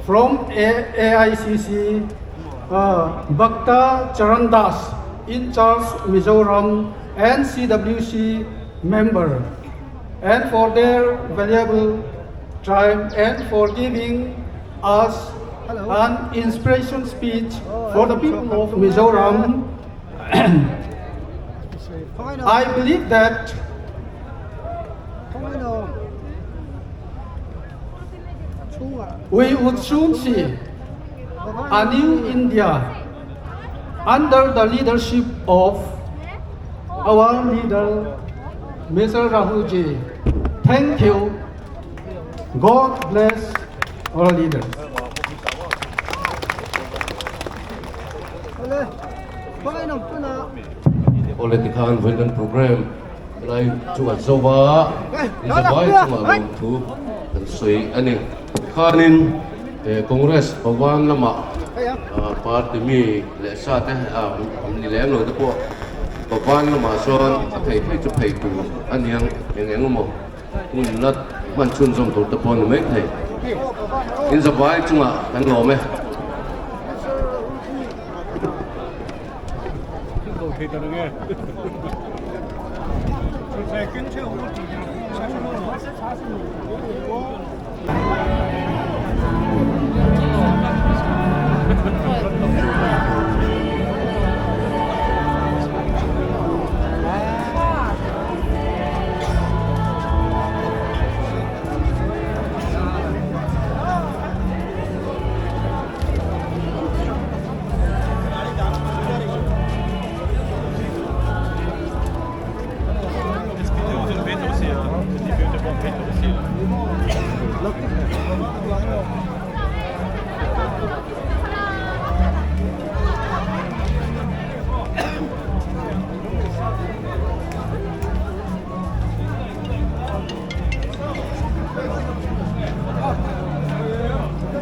from AICC, uh, Bhakta Charandas, in charge Mizoram and CWC member, and for their valuable time and for giving us an inspiration speech for the people of Mizoram. I believe that we would soon see a new India under the leadership of our leader, Mr. Rahulji. Thank you. God bless our leaders. Awle tikhan vawiin kan program helai chu kan zo va, inzavai chungah lawmthu kan sawi a ni. Tikhanin Congress Bhavan lamah party mi leh sa te an ni lem lo te pawh Bhavan lamah chuan a phei phei chu phei tur a niang eng eng emaw. Hun la hman chhunzawm tur te pawh a ni maithei. In zavai chungah kan lawm e.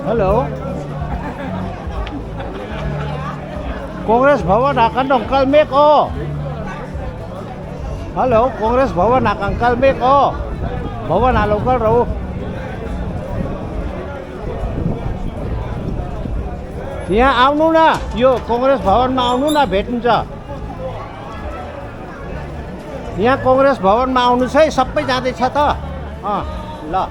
Hello. Congress Bhavan ah kan rawn kal mek aw. Hello, Congress Bhavan ah kan kal mek aw. Bhavan ah lo kal ro. यहाँ आउनु न यो कङ्ग्रेस भवनमा आउनु न भेटिन्छ यहाँ कङ्ग्रेस भवनमा आउनुहोस् है सबै जाँदैछ त अँ ल